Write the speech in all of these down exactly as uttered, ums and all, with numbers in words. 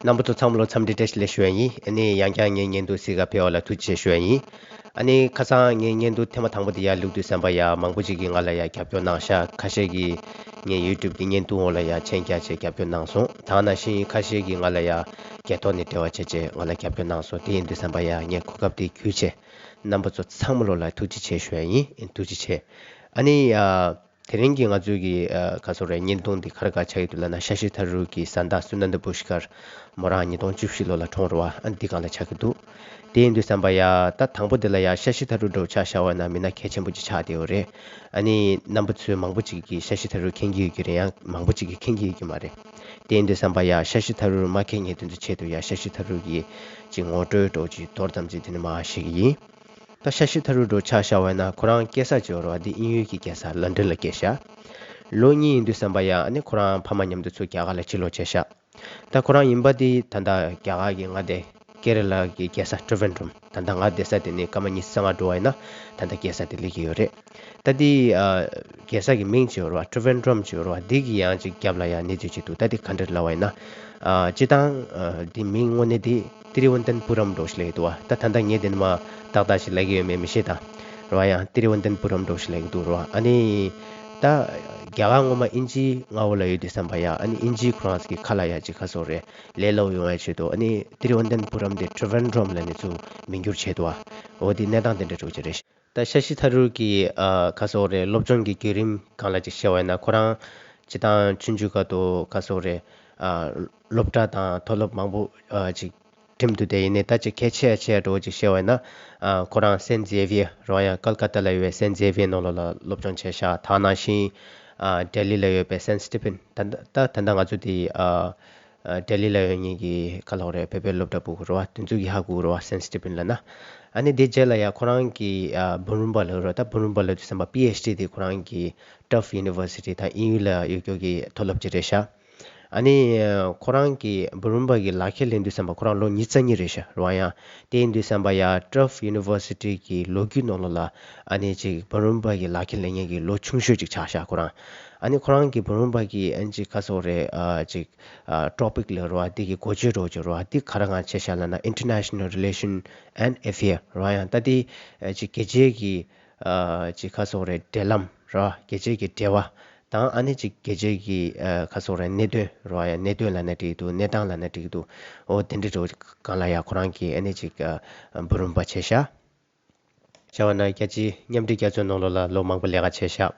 རྣམ་པ་ཚོ་ཚང་མ་ལ་འཚམས་འདྲི་བཀྲ་ཤིས་བདེ་ལེགས་ཞུ་ཡ་ཡིན། ཨ་ནི་ཡང་བསྐྱར་ངའི་བརྙན་ཐུང་གཟིགས་ག་ཕེབས་པ་ལ་ཐུགས་རྗེ་ཆེ་ཞུ་ཡ་ཡིན། ཨ་ནི་ཁ་སང་ངའི་བརྙན་ཐུང་ཐེངས་མ་དང་པོ་དེ་ཡར་བླུགས་དུས་ཙམ་པ་ཡ་མང་པོ་ཅིག་གིས་ང་ལ་ཡ་རྒྱབ་སྐྱོར་གནང་ཤག་ཁ་ཤས་ཀྱིས་ངའི་ཡུ་ཊུབ་ཀྱི་བརྙན་ཐུང་འོག་ལ་ཡ་མཆན་རྒྱག་བྱས་རྒྱབ་སྐྱོར་གནང་སོང་། དེ་ནང་བཞིན་ཁ་ཤས་ཀྱིས་ང་ལ་ཡ་སྐད་ཐོག་ནས་འབྲེལ་བ་བྱས་བྱས་ང་ལ་རྒྱབ་སྐྱོར་གནང་སོང་། དེ་ཡིན་དུས་ཙམ་པ་ཡ་ངས་གོ་སྐབས་དེ་བརྒྱུད་བྱས་རྣམ་པ་ཚོ་ཚང་མ་ལོ་ལ་ཐུགས་རྗེ་ཆེ་ཞུ་ཡ་ཡིན། ཐུགས་རྗེ་ཆེ། ཨ་ནི་ཡ། དེ་རིང་གི་ང་ཚོའི་གི་ཨ་ག་ཟེར་རེད། བརྙན་ཐུང་འདི་ག་རེ་ག་རེ་ཆགས་ཀྱི་འདུག་ལབ་ན། ཤ་ཤི་ཐ་རུ་གི་བཟའ་ཟླ་སུ་ནན་ད་པུ་ཤི་ཀར་མོ་རང་ཉིས་སྟོང་བཅུ་བཞི་ལོ་ལ་གྲོངས་རེད་བ། ཨ་འདི་སྒང་ལ་ཆགས་ཀྱི་འདུག་དེ་ཡིན་དུས་ཙམ་པ་ཡ་ད་དང་པོ་འདི་ལ་ཡ་ཤ་ཤི་ཐ་རུ་འདྲ་བོ་ཆ་བཞག་པ་ན་མི་སྣ་གལ་ཆེན་པོ་ཅིག་ཆགས་བསྡད་ཡོད་རེད། ཨ་ནི་རྣམ་པ་ཚོའི་མང་པོ་ཅིག་གིས་ཤ་ཤི་ཐ་རུ་མཁྱེན་གྱི་ཡོད་ཀྱི་རེད། ཡང་མང་པོ་ཅིག་གིས་མཁྱེན་གྱི་ཡོད་ཀྱི་མ་རེད། དེ་ཡིན་དུས་ཙམ་པ་ཡ་ཤ་ཤི་ཐ་རུ་མ་མཁྱེན་མཁན་དེ་ཚོའི་ཆེད་དུ་ཡ་ཤ་ཤི་ཐ་རུ་གི་ཅིག་ངོ་སྤྲོད་འདྲ་བོ་ཅིག་མདོར་ཙམ་ཅིག་དེ་ནས་མར་བཤད་ཀྱི་ཡིན། ད་ཤ་ཤི་ཐ་རུ་འདྲ་བོ་ཆ་བཞག་པ་ཡིན་ན་ཁོ་རང་སྐྱེས་ས་ཅིག་ཡོད་རེད་བ། འདི་དབྱིན་ཡུལ་གྱི་སྐྱེས་ས་ལན་ཌན་ལ་སྐྱེས་ཤག་ལོ་གཉིས་ཡིན་དུས་ཙམ་པ་ཡ་ཨ་ནི་ཁོ་རང་ཕ་མ་མཉམ་དུ་ཚུར་རྒྱ་གར་ལ་ཕྱིར་ལོག་བྱས་ཤག་ད་ཁོ་རང་ཡིན་པ་འདི་ད་ལྟ་རྒྱ་གར་གྱི་མངའ་སྡེ་ཀེ་ར་ལ་གི་རྒྱལ་ས་ཏྲི་ཝན་ཌམ། ད་ལྟ་ང་བསྡད་ས་དེ་ནས་སྐར་མ་ཉི་ཤུ་རྩ་ལྔ་འགྲོ་བ་ཡིན་ན་ད་ལྟ་རྒྱལ་ས་དེ་སླེབས་ཀྱི་ཡོད་རེད། ད་འདི་ཨ་རྒྱལ་ས་གི་མིང་ཅིག་ཡོད་རེད་བ། ཏྲི་ཝན་ཌམ་ཅིག་ཡོད་རེད་བ། འདི་གི་ཡང་ཅིག་རྒྱབ་ལ་ཡང་གནས་ཚུལ་ཅིག་འདུག་ད་འདི་ག་འདྲ་ལབ་པ་ཡིན་ན། ཨ་སྤྱིར་བཏང་ཨ་འདི་མིང་དངོས་གནས་འདི་ཏི་རི་ཝན་ཏན་པུ་རམ་འདྲ་བོ་ཞིག་ལབ་ཀྱི་འདུག་བ། ད་ད་ལྟ་ངས་འདི་ནས་མར་ཏག་ཏག་ཞིག་ལབ་ཀྱི་ཡོད་མེད་མི་ཤེས་ད། རེད་བ། ཡང་ཏི་རི་ཝན་ཏན་པུ་རམ་འདྲ་བོ་ཞིག་ལབ་ཀྱི་འདུག་རེད་བ། ཨ་ནི་ད་རྒྱ་གར་ངོ་མ་དབྱིན་ཇིའི་མངའ་འོག་ལ་ཡོད་དུས་ཙམ་པ་ཡ་ཨ་ནི་དབྱིན་ཇིའི་ཁོ་རང་ཚོ་གི་ཁ་ལ་ཡ་ཅིག་ག་ཟེར་རེད། ལས་སླ་པོ་ཡོང་ཡ་ཆེད་དུ་ཨ་ནི་ཏི་རི་ཝན་ཏན་པུ་རམ་དེ་ཏྲི་ཝན་ཌམ་ལབ་ནས་ཚུར་མིང་བསྒྱུར་བྱས་འདུག་བ། འོ་དེ་གནས་སྟངས་དེ་འདྲ་འདྲ་བོ་ཅིག་རེད། ད་ཤ་ཤི་ཐ་རུ་གི་ཨ་ག་ཟེར་རེད། སློབ་སྦྱོང་གི་བརྒྱུད་རིམ་སྒང་ལ་ཅིག་བཤད་པ་ཡིན་ན་ཁོ་རང་སྤྱིར་བཏང་ཆུང་ཆུང་སྐབས་དུ་ག་ཟེར་རེད། ཨ་སློབ་གྲྭ་དང་མཐོ་སློབ་མང་པོ་ཨ་ཅིག་ཁྲིམས་དུ་དེ་ཡིན་ནའི་ད་ཅིག་གལ་ཆེ་ཆེ་འདྲ་བོ་ཅིག་བཤད་པ་ཡིན་ན། ཨ་ཁོ་རང་སེན་ཛེ་བི་ཡར་རེད་བ། ཡང་ཀལ་ཀ་ཏ་ལ་ཡོད་པའི་སེན་ཛེ་བི་ཡར་ནང་ལོགས་ལ་སློབ་སྦྱོང་བྱས་ཤག་ད་ནང་བཞིན་ཨ་ལྡི་ལི་ལ་ཡོད་པའི་སེན་སི་ཊི་ཕིན། ད་ད་ད་ལྟ་ང་ཚོ་དེ་ཨ་ཨ་ལྡི་ལི་ལ་ཡོད་མཁན་གྱི་ག་ལབ་དགོས་རེད། བོད་པའི་སློབ་གྲྭ་ཕྲུ་གུ་རེད་བ། དེ་ཚོ་གིས་ཧ་གོ་གི་རེད་བ། སེན་སི་ཊི་ཕིན་ལབ་ན། ཨ་ནི་དེ་རྗེས་ལ་ཡང་ཁོ་རང་གིས་ཨ་འབུམ་རམས་པ་ལབ་རེད་བ། ད་འབུམ་རམས་པ་ལབ་དུས་ཙམ་པ་པི་ཨེཆ་ཌི་དེ་ཁོ་རང་གིས་ཊབ་ཡུ་ནི་ཝར་སི་ཊི་ད་དབྱིན་ཡུལ་ལ་ཡོད་རྒྱུ་གི་མཐོ་སློབ་ཅིག་རེད་ཤག་ཨ་ནི་ཁོ་རང་གིས་འབུམ་རམས་པ་གི་ལག་ཁྱེར་ལེན་དུས་ཙམ་པ་ཁོ་རང་ལོ་ཉི་ཤུ་རྩ་གཉིས་རེད་ཤག་རེད་བ། ཡང་དེ་ཡིན་དུས་ཙམ་པ་ཡ་ཊབ་ཡུ་ནི་ཝར་སི་ཊི་གི་ལོ་རྒྱུས་ནང་ལོགས་ལ་ཨ་ནི་ཅིག་འབུམ་རམས་པ་གི་ལག་ཁྱེར་ལེན་མཁན་གྱི་ལོ་ཆུང་ཤོས་ཅིག་ཆགས་ཤག་ཁོ་རང་། ཨ་ནི་ཁོ་རང་གིས་འབུམ་རམས་པ་གི་ཨ་ནི་ཅིག་ག་ཟེར་རེད། ཨ་ཅིག་ཨ་ཊོ་པིག་ལབ་རེད་བ། དེ་གི་འགོ་བརྗོད་འདྲ་བོ་ཅིག་རེད་བ། འདི་ག་རེ་གང་བྱས་ཤག་ལབ་ན། International Relation and Affair རེད་བ། ཡང་ད་འདི་ཨ་ཅིག་རྒྱལ་སྤྱིའི་གི་ཨ་ཅིག་ག་ཟེར་རེད། འབྲེལ་ལམ་རེད་བ། རྒྱལ་སྤྱིའི་གི་འབྲེལ་བ་དང་། ཨ་ནི་ཅིག་རྒྱལ་སྤྱིའི་གི་ཨ་ག་ཟེར་རེད། གནད་དོན་རེད་བ། ཡང་གནད་དོན་ལབ་ན་འགྲིག་འདུག་གནས་སྟངས་ལབ་ན་འགྲིག་འདུག་འོ་དེ་འདྲ་འདྲ་བོ་སྒང་ལ་ཡ་ཁོ་རང་གིས་ཨ་ནི་ཅིག་ཨ་འབུམ་རམས་པ་བྱས་ཤག་བྱས་པ་ན་རྒྱལ་སྤྱིའི་མཉམ་འབྲེལ་རྒྱལ་ཚོགས་ནང་ལོགས་ལ་ལོ་མང་པོ་ལས་ཀ་བྱས་ཤག་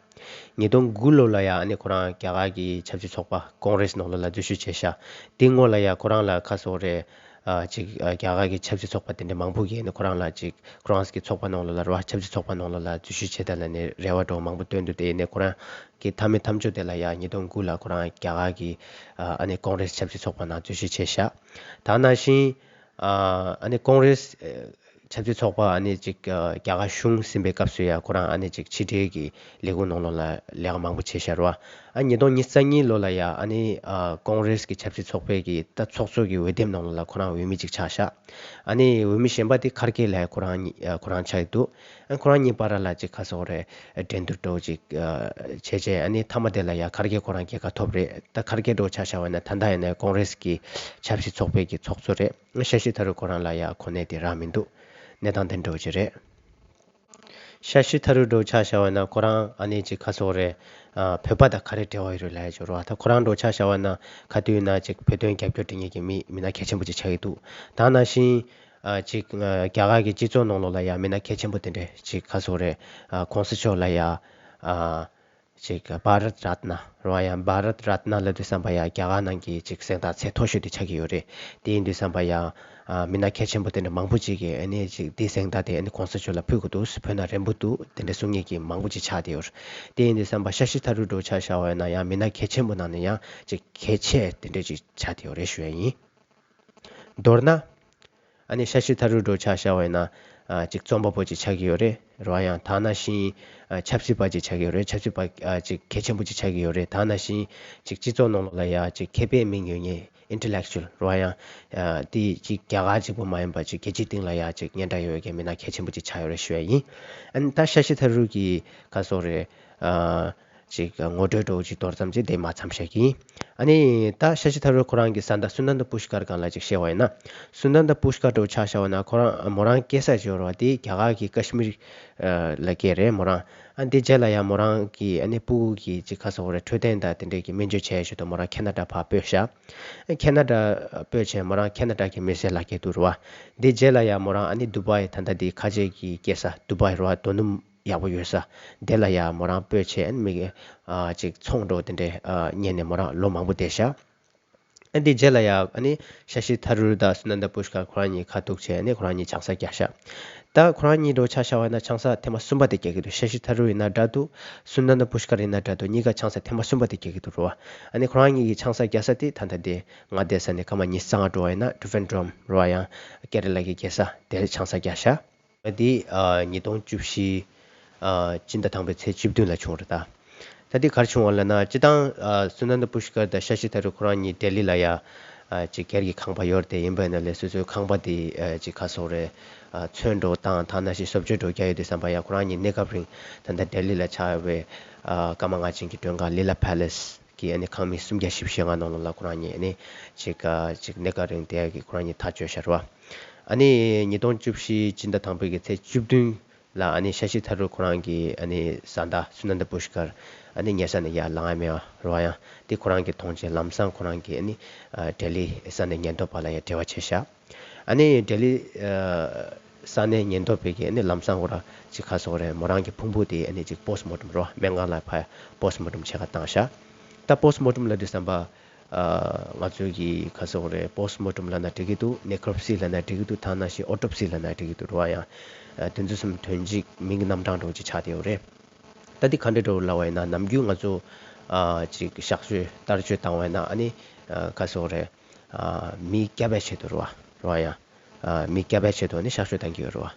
ཉིས་སྟོང་དགུ་ལོ་ལ་ཡ་ཨ་ནི་ཁོ་རང་རྒྱ་གར་གྱི་ཆབ་སྲིད་ཚོགས་པ་ཀོང་རེས་ནང་ལོགས་ལ་འཛུལ་ཞུགས་བྱས་ཤག་དེ་སྔོན་ལ་ཡ་ཁོ་རང་ལ་ག་ཟེར་རེད། ཨ་ཅིག་ཨ་རྒྱ་གར་གྱི་ཆབ་སྲིད་ཚོགས་པ་དེ་འདྲ་མང་པོ་གིས་ཨ་ནི་ཁོ་རང་ལ་ཅིག་ཁོ་རང་གི་ཚོགས་པ་ནང་ལོགས་ལ་རེད་བ། ཆབ་སྲིད་ཚོགས་པ་ནང་ལོགས་ལ་འཛུལ་ཞུགས་བྱེད་དང་ལབ་ནས་རེ་བ་འདྲ་བོ་མང་པོ་བཏོན་འདུག་དེ་ཡིན་ནའི་ཁོ་རང་གི་མཐའ་མའི་མཐའ་མཇུག་དེ་ལ་ཡ་ཉིས་སྟོང་དགུ་ལ་ཁོ་རང་རྒྱ་གར་གྱི་ཨ་ནི་ཀོང་རེས་ཆབ་སྲིད་ཚོགས་པ་ནང་འཛུལ་ཞུགས་བྱས་ཤག་ད་ནང་བཞིན་ཨ་ནི་ཀོང་རེས་ཆབ་སྲིད་ཚོགས་པ་ཨ་ནི་ཅིག་རྒྱ་གར་གཞུང་ཟིན་པའི་སྐབས་སུ་ཡ་ཁོ་རང་ཨ་ནི་ཅིག་ཕྱི་འབྲེལ་གྱི་ལས་ཁུངས་ནང་ལོགས་ལ་ལས་ཀ་མང་པོ་བྱས་ཤག་རེད་བ། ཨ་ཉིས་སྟོང་ཉི་ཤུ་རྩ་གཉིས་ལོ་ལ་ཡ་ཨ་ནི་ཀོང་རེས་ཀྱི་ཆབ་སྲིད་ཚོགས་པའི་གི་ད་ཚོགས་གཙོ་གི་འོས་འདེམས་ནང་ལོགས་ལ་ཁོ་རང་འོས་མི་ཅིག་ཆགས་ཤག་ཨ་ནི་འོས་མི་གཞན་པ་དེ་ཁར་གེ་ལབ་ཡ་ཁོ་རང་ཁོ་རང་ཆགས་ཀྱི་འདུག་ཨ་ཁོ་རང་གཉིས་བར་ལ་ཅིག་ག་ཟེར་རེད། འགྲན་བསྡུར་འདྲ་བོ་ཅིག་བྱས་བྱས་ཨ་ནི་མཐའ་མ་དེ་ལ་ཡ་ཁར་གེ་ཁོ་རང་རྒྱལ་ཁ་ཐོབ་རེད། ད་ཁར་གེ་འདྲ་བོ་ཆ་བཞག་པ་ན་ད་ལྟ་ཡིན་ན་ཀོང་རེས་ཀྱི་ཆབ་སྲིད་ཚོགས་པའི་གི་ཚོགས་གཙོ་རེད། ཤ་ཤི་ཐ་རུ་ཁོ་རང་ལ་ཡ་གོ་གནས་དེ་རག་མི་འདུག་གནས་སྟངས་དེ་འདྲ་བོ་ཅིག་རེད། ཤ་ཤི་ཐ་རུ་འདྲ་བོ་ཆ་བཞག་པ་ན་ཁོ་རང་ཨ་ནི་ཅིག་ག་ཟེར་རེད། ཨ་བོད་པ་དང་ག་རེ་འབྲེལ་བ་ཡོད་རེད་ལབ་ཡ་ཅིག་རེད་བ། ད་ཁོ་རང་འདྲ་བོ་ཆ་བཞག་པ་ན་ག་དུས་ཡིན་ན་ཅིག་བོད་དོན་རྒྱབ་སྐྱོར་སྤྲད་མཁན་གྱི་མི་མི་སྣ་གལ་ཆེན་པོ་ཅིག་ཆགས་ཀྱི་འདུག་ད་ནང་བཞིན་ཨ་ཅིག་ཨ་རྒྱ་གར་གྱི་སྤྱི་ཚོགས་ནང་ལོགས་ལ་ཡ་མི་སྣ་གལ་ཆེན་པོ་དེ་འདྲས་ཅིག་ག་ཟེར་རེད། ཨ་གོང་ས་མཆོག་ལ་ཡ་ཨ་ཅིག་བྷ་རད་རཏ་ན་རེད་བ། ཡང་བྷ་རད་རཏ་ན་ལབ་དུས་ཙམ་པ་ཡ་རྒྱ་གར་ནང་གི་ཅིག་གཟེངས་རྟགས་ཚད་མཐོ་ཤོས་དེ་ཆགས་ཀྱི་ཡོད་རེད། དེ་ཡིན་དུས་ཙམ་པ་ཡ་ཨ་མི་སྣ་གལ་ཆེན་པོ་དེ་འདྲ་མང་པོ་ཅིག་གིས་ཨ་ནི་ཅིག་དེའི་གཟེངས་རྟགས་དེ་ཨ་ནི་གོང་ས་མཆོག་ལ་ཕུལ་དགོས་འདུག་བོད་ནང་རན་པོ་འདུག་དེ་འདྲ་གསུང་མཁན་གྱི་མང་པོ་ཅིག་ཆགས་བསྡད་ཡོད་རེད། དེ་ཡིན་དུས་ཙམ་པ་ཤ་ཤི་ཐ་རུ་འདྲ་བོ་ཆ་བཞག་པ་ཡིན་ན་ཡང་མི་སྣ་གལ་ཆེན་པོ་ནང་ནས་ཡང་ཅིག་གལ་ཆེ་དེ་འདྲ་ཅིག་ཆགས་བསྡད་ཡོད་རེད་ཞུ་ཡ་ཡིན། མདོར་ན། ཨ་ནི་ཤ་ཤི་ཐ་རུ་འདྲ་བོ་ཆ་བཞག་པ་ཡིན་ན། ཨ་ཅིག་རྩོམ་པ་པོ་ཅིག་ཆགས་ཀྱི་ཡོད་རེད། རེད་བ། ཡང་དེ་ནང་བཞིན་ཨ་ཆབ་སྲིད་པ་ཅིག་ཆགས་ཀྱི་ཡོད་རེད། ཆབ་སྲིད་པ་ཨ་ཅིག་གལ་ཆེན་པོ་ཅིག་ཆགས་ཀྱི་ཡོད་རེད། དེ་ནང་བཞིན་ཅིག་སྤྱི་ཚོགས་ནང་ལོགས་ལ་ཡ་ཅིག་མཁས་པའི་མིང་ཡོད་མཁན་ཨིན་ཊེ་ལེག་ཅུ་ཨལ་རེད་བ། ཡང་ཨ་དེ་ཅིག་རྒྱ་གར་གཅིག་པུ་མ་ཡིན་པ་ཅིག་རྒྱལ་སྤྱིའི་སྟེང་ལ་ཡ་ཅིག་སྙན་གྲགས་ཡོད་མཁན་མི་སྣ་གལ་ཆེན་པོ་ཅིག་ཆགས་ཡོད་རེད་ཞུ་ཡ་ཡིན། ཨ་ནི་ད་ཤ་ཤི་ཐ་རུ་གི་ག་ཟེར་རེད། ཨ་ ཅིག་ངོ་སྤྲོད་འདྲ་བོ་ཅིག་མདོར་ཙམ་ཅིག་དེ་མ་མཚམས་བཞག་གི་ཡིན། ཨ་ནི་ད་ཤ་ཤི་ཐ་རུ་ཁོ་རང་གི་བཟའ་ཟླ་སུ་ནན་ད་པུཤ་ཀར་སྒང་ལ་ཅིག་བཤད་པ་ཡིན་ན། སུ་ནན་ད་པུཤ་ཀར་འདྲ་བོ་ཆ་བཞག་པ་ན་ཁོ་རང་མོ་རང་སྐྱེས་ས་ཅིག་ཡོད་རེད་བ། དེ་རྒྱ་གར་གྱི་ཀ་ཤི་མིར་ལ་སྐྱེས་རེད་མོ་རང་། ཨ་འདི་རྗེས་ལ་ཡང་མོ་རང་གི་ཨ་ནི་སྤུ་གུ་གི་ཅིག་ག་ཟེར་དགོས་རེད། འཕྲོད་བསྟེན་དང་དེ་འདྲས་ཀྱི་སྨན་བཅོས་བྱས་ཞོར་དུ་མོ་རང་ཁེ་ན་ཌ་ཕར་སྤོས་ཤག་ཁེ་ན་ཌ་སྤོས་བྱས་མོ་རང་ཁེ་ན་ཌ་གི་མི་སེར་ལག་ཁྱེར་འདུག་རེད་བ། འདི་རྗེས་ལ་ཡང་མོ་རང་ཨ་ནི་དུ་བྷའི་ད་ལྟ་འདི་ཁ་ཆེ་གི་སྐྱེས་ས་དུ་བྷའི་རེད་བ། རྡོ་སྣུམ་ཡག་པོ་ཡོད་ས་དེ་ལ་ཡང་མོ་རང་སྤོས་བྱས་ཨ་ནི་མི་གི་ཨ་ཅིག་ཚོང་འདྲ་བོ་དེ་འདྲས་ཨ་གཉེར་ནས་མོ་རང་ལོ་མང་པོ་བསྡད་ཤག་ཨ་འདི་རྗེས་ལ་ཡང་ཨ་ནི་ཤ་ཤི་ཐ་རུར་དང་སུ་ནན་ད་པུཤ་ཀར་ཁོ་རང་གཉིས་ཁ་ཐུག་བྱས་ཨ་ནི་ཁོ་རང་གཉིས་ཆང་ས་བརྒྱབ་ཤག་ད་ཁོ་རང་གཉིས་འདྲ་བོ་ཆ་བཞག་པ་ཡིན་ན་ཆང་ས་ཐེངས་མ་གསུམ་པ་དེ་བརྒྱབ་ཀྱི་འདུག་ཤ་ཤི་ཐ་རུར་ཡིན་ན་འདྲ་འདུག་སུ་ནན་ད་པུཤ་ཀར་ཡིན་ན་འདྲ་འདུག་གཉིས་ཀ་ཆང་ས་ཐེངས་མ་གསུམ་པ་དེ་བརྒྱབ་ཀྱི་འདུག་རེད་བ། ཨ་ནི་ཁོ་རང་གཉིས་ཀྱིས་ཆང་ས་བརྒྱབ་ས་དེ་ད་ལྟ་དེ་ང་བསྡད་ས་ནས་སྐར་མ་ཉི་ཤུ་རྩ་ལྔ་འགྲོ་བ་ཡིན་ན་ཊུ་ཕན་ཌོམ་རེད་བ། ཡང་ཀེ་ར་ལ་གི་རྒྱལ་ས་དེར་ཆང་ས་བརྒྱབ་ཤག་འདི་ཨ་ཉིས་སྟོང་བཅུ་བཞི་ཨ་སྤྱི་ཟླ་དང་པོའི་ཚེས་བཅུ་བདུན་ལ་བྱུང་རེད་ད། ད་འདི་ག་རེ་བྱུང་བ་ལབ་ན། སྤྱིར་བཏང་ཨ་སུ་ནན་ད་པུཤ་ཀར་དང་ཤ་ཤི་ཐ་རུར་ཁོ་རང་གཉིས་ལྡི་ལི་ལ་ཡ་ཨ་ཅིག་སྒེར་གྱི་ཁང་པ་ཡོད་རེད་དེ། ཡིན་པ་ཡིན་ན་ལས་སོ་སོའི་ཁང་པ་དེ་ཨ་ཅིག་ག་ཟེར་དགོས་རེད། ཨ་ཚོན་འདྲ་བོ་བཏང་། ད་ནང་བཞིན་བཟོ་བཅོས་འདྲ་བོ་རྒྱག་ཡོད་དུས་ཙམ་པ་ཡ་ཁོ་རང་གཉིས་གནས་སྐབས་རིང་ད་ལྟ་ལྡི་ལི་ལ་ཆགས་པའི་ཨ་སྐར་མ་ལྔ་ཅན་གྱི་མགྲོན་ཁང་ལི་ལ་པེ་ལེ་སི་གི་ཨ་ནི་ཁང་མིག་སུམ་བརྒྱ་བཞི་བཅུ་ཞེ་ལྔ་ནང་ལོགས་ལ་ཁོ་རང་གཉིས་ཨ་ནི་ཅིག་ཨ་ཅིག་གནས་སྐབས་རིང་བསྡད་ཡག་གི་ཁོ་རང་གཉིས་ཐག་གཅོད་བཞག་རེད་བ། ཨ་ནི་ཉིས་སྟོང་བཅུ་བཞི་སྤྱི་ཟླ་དང་པོའི་གི་ཚེས་བཅུ་བདུན་ལ་ཨ་ནི་ཤ་ཤི་ཐ་རུར་ཁོ་རང་གི་ཨ་ནི་བཟའ་ཟླ་སུ་ནན་ད་པུཤ་ཀར་ཨ་ནི་ཉལ་ས་ནས་ཡར་ལངས་ཡ་མེད་པ་རེད་བ། ཡང་དེ་ཁོ་རང་གི་མཐོང་རྗེས་ལམ་སང་ཁོ་རང་གི་ཨ་ནི་ཨ་ལྡི་ལི་ས་གནས་ཉེན་རྟོག་པ་ལ་ཡ་འབྲེལ་བ་བྱས་ཤག་ཨ་ནི་ལྡི་ལི་ཨ་ས་གནས་ཉེན་རྟོག་པས་ཀྱི་ཨ་ནི་ལམ་སང་ཁོ་རང་ཅིག་ག་ཟེར་དགོས་རེད། མོ་རང་གི་ཕུང་པོ་དེ་ཨ་ནི་ཅིག་པོ་སི་ཊི་མོར་ཊམ་རེད་བ། སྨན་ཁང་ལ་ཕར་པོ་སི་ཊི་མོར་ཊམ་བྱེད་ག་བཏང་ཤག་ད་པོ་སི་ཊི་མོར་ཊམ་ལབ་དུས་ཙམ་པ། ཨ་ང་ཚོའི་གི་ག་ཟེར་དགོས་རེད། པོ་སི་ཊི་མོར་ཊམ་ལབ་ན་འགྲིག་གི་འདུག་ནེ་ཀོ་རོ་པ་སི་ལབ་ན་འགྲིག་གི་འདུག་ད་ནང་བཞིན་ཨོ་ཊོ་པ་སི་ལབ་ན་འགྲིག་གི་འདུག་རེད་བ། ཡང་ཨ་དེ་ཚོ་གསུམ་དོན་གཅིག་མིང་གི་རྣམ་གྲངས་འདྲ་བོ་ཅིག་ཆགས་བསྡད་ཡོད་རེད། ད་འདི་ག་འདྲ་འདྲ་བོ་ལབ་པ་ཡིན་ན། ནམ་རྒྱུན་ང་ཚོ་ཨ་ཅིག་གཤག་བཅོས་བསྟར་བཅོས་བཏང་བ་ཡིན་ན་ཨ་ནི་ཨ་ག་ཟེར་དགོས་རེད། ཨ་མི་བསྐྱབ་པའི་ཆེད་དུ་རེད་བ། རེད་བ། ཡང་ཨ་མི་བསྐྱབ་པའི་ཆེད་དུ་ཨ་ནི་གཤག་བཅོས་བཏང་གི་ཡོད་རེད་བ།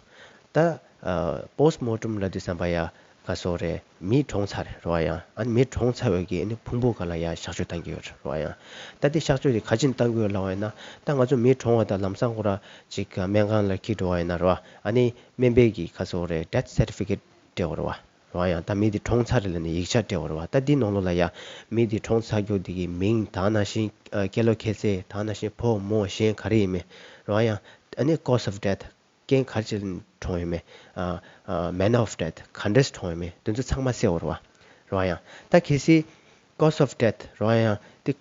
ད་ཨ་པོ་སི་ཊི་མོར་ཊམ་ལབ་དུས་ཙམ་པ་ཡ་ག་ཟེར་དགོས་རེད། མི་གྲོངས་ཚར་རེད་བ། ཡང་ཨ་ནི་མི་གྲོངས་ཚར་བའི་གི་ཨ་ནི་ཕུང་པོ་སྒང་ལ་ཡ་གཤག་བཅོས་བཏང་གི་ཡོད་རེད་བ། ཡང་ད་དེ་གཤག་བཅོས་དེ་ག་རེ་བྱས་ནས་བཏང་གི་ཡོད་ལབ་པ་ཡིན་ན། ད་ང་ཚོ་མི་གྲོངས་པ་དང་ལམ་སང་ཁོ་རང་ཅིག་སྨན་ཁང་ལ་འཁྱེར་འགྲོ་བ་ཡིན་ན་རེད་བ། ཨ་ནི་སྨན་པས་ཀྱི་ག་ཟེར་དགོས་རེད། ཌེ་ཐི་སར་ཊི་ཕི་ཀེཊ་སྤྲད་དགོས་རེད་བ། རེད་བ། ཡང་ད་མི་དེ་གྲོངས་ཚར་རེད་ལབ་ནས་ཡིག་ཆ་སྤྲད་དགོས་རེད་བ། ད་འདི་ནང་ལོགས་ལ་ཡ་མི་དེ་གྲོངས་ཚར་རྒྱུ་དེ་གི་མིང་དང་ནང་བཞིན་ཨ་སྐྱེས་ལོ་ཁྱད་ཚད་དང་ནང་བཞིན་ཕོ་མོ་གཞན་ག་རེ་ཡིན་མིན་རེད་བ། ཡང་ཨ་ནི་ཀོ་ཛི་ཨོཕ་ཌེ་ཐི། རྐྱེན་ག་རེ་བྱས་ནས་གྲོངས་ཡོད་མེད། ཨ་ཨ་མེ་ནར་ཨོཕ་ཌེ་ཐི་ག་འདྲས་གྲོངས་ཡོད་མེད་དེ་ཚོ་ཚང་མ་གསལ་བ་རེད་བ། རེད་བ། ཡང་ད་གལ་སྲིད་ཀོ་ཛི་ཨོཕ་ཌེ་ཐི་རེད་བ། ཡང་དེ་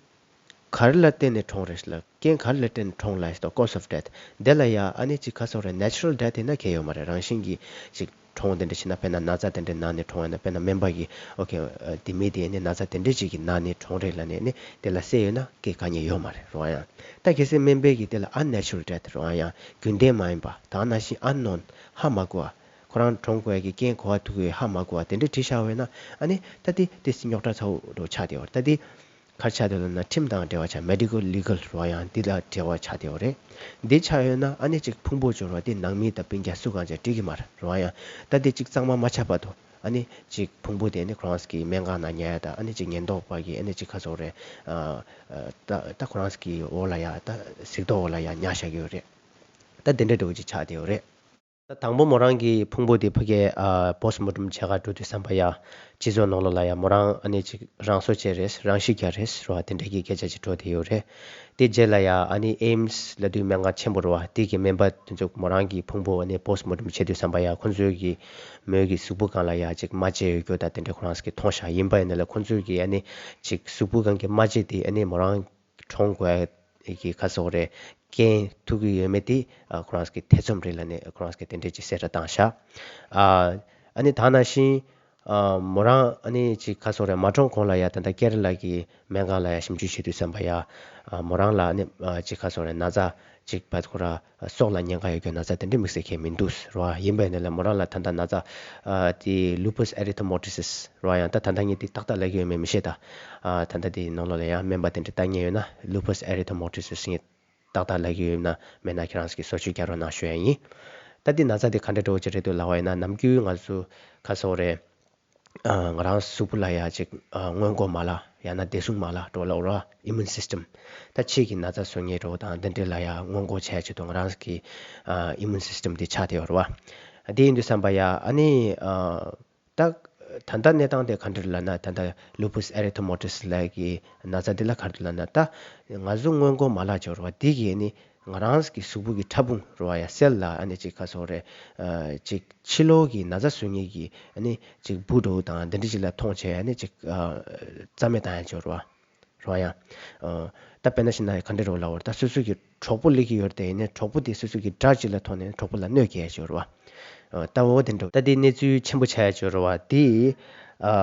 ག་རེ་ལ་བརྟེན་ནས་གྲོངས་རེད་ལབ། རྐྱེན་ག་རེ་ལ་བརྟེན་ནས་གྲོངས་ལབ་ཡ་ཞིག་འདུག་ཀོ་ཛི་ཨོཕ་ཌེ་ཐི་དེ་ལ་ཡ་ཨ་ནི་ཅིག་ག་ཟེར་དགོས་རེད། ནེ་ཅུ་རལ་ཌེ་ཐི་ཡིན་ན་གལ་ཡོད་མ་རེད། རང་བཞིན་གྱིས་ཅིག་གྲོངས་དེ་འདྲ་བྱས་ན། དཔེར་ན་ན་ཚ་དེ་འདྲའི་ནང་ནས་གྲོངས་ཡོད་ན། དཔེར་ན་སྨན་པ་གིས་ཨོ་ཁེ་ཨ་དེ་མི་དེ་ནི་ན་ཚ་དེ་འདྲའི་ཅིག་གི་ནང་ནས་གྲོངས་རེད་ལབ་ནས་ནི་དེ་ལ་གསལ་ཡོད་ན་སྐད་ག་ཉེ་ཡོད་མ་རེད། རེད་བ། ཡང་ད་གལ་སྲིད་སྨན་པས་ཀྱིས་དེ་ལ་ཨན་ནེ་ཅུ་རལ་ཌེ་ཐི་རེད་བ། ཡང་རྒྱུན་ལྡན་མ་ཡིན་པ་དང་ནང་བཞིན་ཨན་ནོན་ཧ་མ་གོ་བ། ཁོ་རང་གྲོངས་དགོས་ཀྱི་རྐྱེན་གོ་བ་ཐུག་གི་ཧ་མ་གོ་བ་དེ་འདྲ་བྲིས་བཞག་པ་ཡིན་ན། ཨ་ནི་ད་དེ་དེ་རྙོག་དྲ་ཚ་བོ་འདྲ་ཆགས་བསྡད་ཡོད་རེད། ད་དེ་ག་རེ་ཆགས་བསྡད་ལབ་ན། ཁྲིམས་དང་འབྲེལ་བ་ཆགས། མེ་ཌི་ཀལ་ལི་གལ་རེད་བ། ཡང་འདི་ལ་འབྲེལ་བ་ཆགས་བསྡད་ཡོད་རེད། འདི་ཆགས་ཡོད་ན་ཨ་ནི་ཅིག་ཕུང་པོ་སྦྱོར་བ་དེ་ནང་མི་དང་སྤུན་ཀྱག་སུ་གང་ཆགས་འགྲིག་གི་མ་རེད། རེད་བ། ཡང་ད་དེ་ཅིག་གཙང་མ་མ་ཆགས་བར་དུ་ཨ་ནི་ཅིག་ཕུང་པོ་དེ་ནི་ཁོ་རང་གི་སྨན་ཁང་ནང་ཉར་ཡ་དང་། ཨ་ནི་ཅིག་ཉེན་རྟོག་པ་གིས་ཨ་ནི་ཅིག་ག་ཟེར་དགོས་རེད། ཨ་ཨ་ད་ད་ཁོ་རང་གི་འོག་ལ་ཡ། ད་གཟིགས་རྟོག་འོག་ལ་ཡ་ཉར་བཞག་གི་ཡོད་རེད། ད་དེ་འདྲ་འདྲ་བོ་ཅིག་ཆགས་བསྡད་ཡོད་རེད། ད་དང་པོ་མོ་རང་གི་ཕུང་པོ་དེ་ཕ་གིར་ཨ་པོ་སི་ཊི་མོར་ཊམ་བྱེད་གར་འགྲོ་དུས་ཙམ་པ་ཡ། སྤྱི་ཚོགས་ནང་ལོགས་ལ་ཡ་མོ་རང་ཨ་ནི་ཅིག་རང་བཟོ་བྱས་རེད། རང་ཤི་རྒྱག་རེད་རེད་བ། དེ་འདྲ་གི་སྐད་ཆ་ཅིག་འགྲོ་བསྡད་ཡོད་རེད། དེ་རྗེས་ལ་ཡ་ཨ་ནི་ཨེམ་སི་ལབ་དུས་སྨན་ཁང་ཆེན་པོ་རེད་བ། དེ་གི་སྨན་པ་དེ་ཚོ་མོ་རང་གི་ཕུང་པོ་ཨ་ནི་པོ་སི་ཊི་མོར་ཊམ་བྱེད་དུས་ཙམ་པ་ཡ། ཁོང་ཚོའི་གི་མོའི་གི་གཟུགས་པོ་སྒང་ལ་ཡ་ཅིག་རྨ་བྱས་ཡོད་རྒྱུ་དང་དེ་འདྲ་ཁོ་རང་གིས་མཐོང་ཤག་ཡིན་པ་ཡིན་ན་ལ་ཁོང་ཚོའི་གི་ཨ་ནི་ཅིག་གཟུགས་པོ་སྒང་གི་རྨ་བྱས་དེ་ཨ་ནི་མོ་རང་གྲོངས་དགོས་ཀྱི་ག་ཟེར་དགོས་རེད། རྐྱེན་ཐུག་གི་ཡོད་མེད་དེ་ཨ་ཁོ་རང་གི་ཐེ་ཚོམ་རེད་ལབ་ནས་ཁོ་རང་གིས་དེ་འདྲས་ཅིག་གསལ་བསྒྲགས་བཏང་ཤག་ཨ་ཨ་ནི་ད་ནང་བཞིན་ཨ་མོ་རང་ཨ་ནི་ཅིག་ག་ཟེར་དགོས་རེད། མ་གྲོངས་གོང་ལ་ཡ་ད་ལྟ་ཀེ་ར་ལ་གི་སྨན་ཁང་ལ་ཡ་ཞིབ་འཇུག་བྱེད་དུས་ཙམ་པ་ཡ། ཨ་མོ་རང་ལ་ཨ་ནི་ཨ་ཅིག་ག་ཟེར་དགོས་རེད། ན་ཚ་ཅིག་བད་ཁོ་ར་སྲོག་ལ་ཉེན་ཁ་ཡོད་རྒྱུ་ན་ཚ་དེ་འདྲ་དམིགས་བསལ་གང་ཡང་མི་འདུག་རེད་བ། ཡིན་པ་ཡིན་ན་ལ་མོ་རང་ལ་ད་ལྟ་ན་ཚ་ཨ་དེ་ལུ་པུས་ཨེ་རི་ཐི་མོ་ཊི་སིས་རེད་བ། ཡང་ད་ད་ལྟ་ངས་དེ་ཏག་ཏག་ལབ་ཀྱི་ཡོད་མེད་མི་ཤེས་ད། ཨ་ད་ལྟ་དེ་ནང་ལོགས་ལ་ཡང་སྨན་པ་དེ་འདྲ་ལྟ་མཁན་ཡོད་ན། ལུ་པུས་ཨེ་རི་ཐི་མོ་ཊི་སིས་ངས་ཏག་ཏག་ལབ་ཀྱི་ཡོད་ན་མེད་ན་ཁྱེད་རང་ཚོ་གིས་བཟོ་བཅོས་རྒྱག་རོགས་གནང་ཞུ་ཡ་ཡིན། ད་དེ་ན་ཚ་དེ་ག་འདྲ་འདྲ་བོ་ཅིག་རེད་འདུག་ལབ་པ་ཡིན་ན། ནམ་རྒྱུན་ང་ཚོ་ག་ཟེར་དགོས་རེད། ཨ་ང་རང་གཟུགས་པོ་ལ་ཡ་ཅིག་ཨ་སྔོན་འགོག་མ་ལག་ཡང་ན་བདེ་སྲུང་མ་ལག་འདྲ་བོ་ལབ་དགོས་རེད་བ། ཨི་མུན་སིས་ཊམ། ད་ཕྱིས་ཀྱི་ན་ཚ་བཟོ་མཁན་འདྲ་བོ་དང་དེ་འདྲ་ལ་ཡ་སྔོན་འགོག་བྱེད་ཆེད་དུ་ང་རང་གི་ཨ་ཨི་མུན་སིས་ཊམ་དེ་ཆགས་བསྡད་ཡོད་རེད་བ། དེ་ཡིན་དུས་ཙམ་པ་ཡ་ཨ་ནི་ཨ་ད་ ད་ལྟ་གནས་སྟངས་དེ་ག་འདྲ་ལབ་ན། ད་ལྟ་lupus erythematosལབ་ཀྱི་ན་ཚ་འདི་ལ་ག་རེ་ལབ་ན། ད་ང་ཚོ་སྔོན་འགོག་མ་ལབ་ཀྱི་ཡོད་རེད་བ། འདི་གིས་ནི་ང་རང་གི་གཟུགས་པོ་གི་ཕྲ་ཕུང་རེད་བ་ཡ། སེལ་ལ་ཨ་ནི་ཅིག་ག་ཟེར་དགོས་རེད། ཨ་ཅིག་ཕྱི་ལོགས་ཀྱི་ན་ཚ་བཟོ་མཁན་གྱི་ཨ་ནི་ཅིག་འབུ་འདྲ་བོ་དང་འདི་འདྲ་ཅིག་ལ་མཐོང་བྱས་ཨ་ནི་ཅིག་ཨ་རྩ་མེད་བཏང་ཡ་ཅིག་ཡོད་རེད་བ། རེད་བ་ཡ། ཨ་ད་དཔེར་ན་བྱས་ན་ག་འདྲ་རེད་ལབ་པ་རེད། ད་སོ་སོ་གི་གྲོགས་པོ་སླེབས་ཀྱི་ཡོད་རེད་དེ། ཡིན་ནའི་གྲོགས་པོ་དེ་སོ་སོ་གི་དགྲ་ཅིག་ལ་མཐོང་ནས་གྲོགས་པོ་ལ་གནོད་སྐྱེལ་ཡ་ཅིག་ཡོད་རེད་བ། ཨ་ད་འོ་དེ་འདྲ། ད་དེ་གནས་ཚུལ་ཆེན་པོ་ཆགས་ཡ་ཅིག་ཡོད་རེད་བ། དེ་ཨ་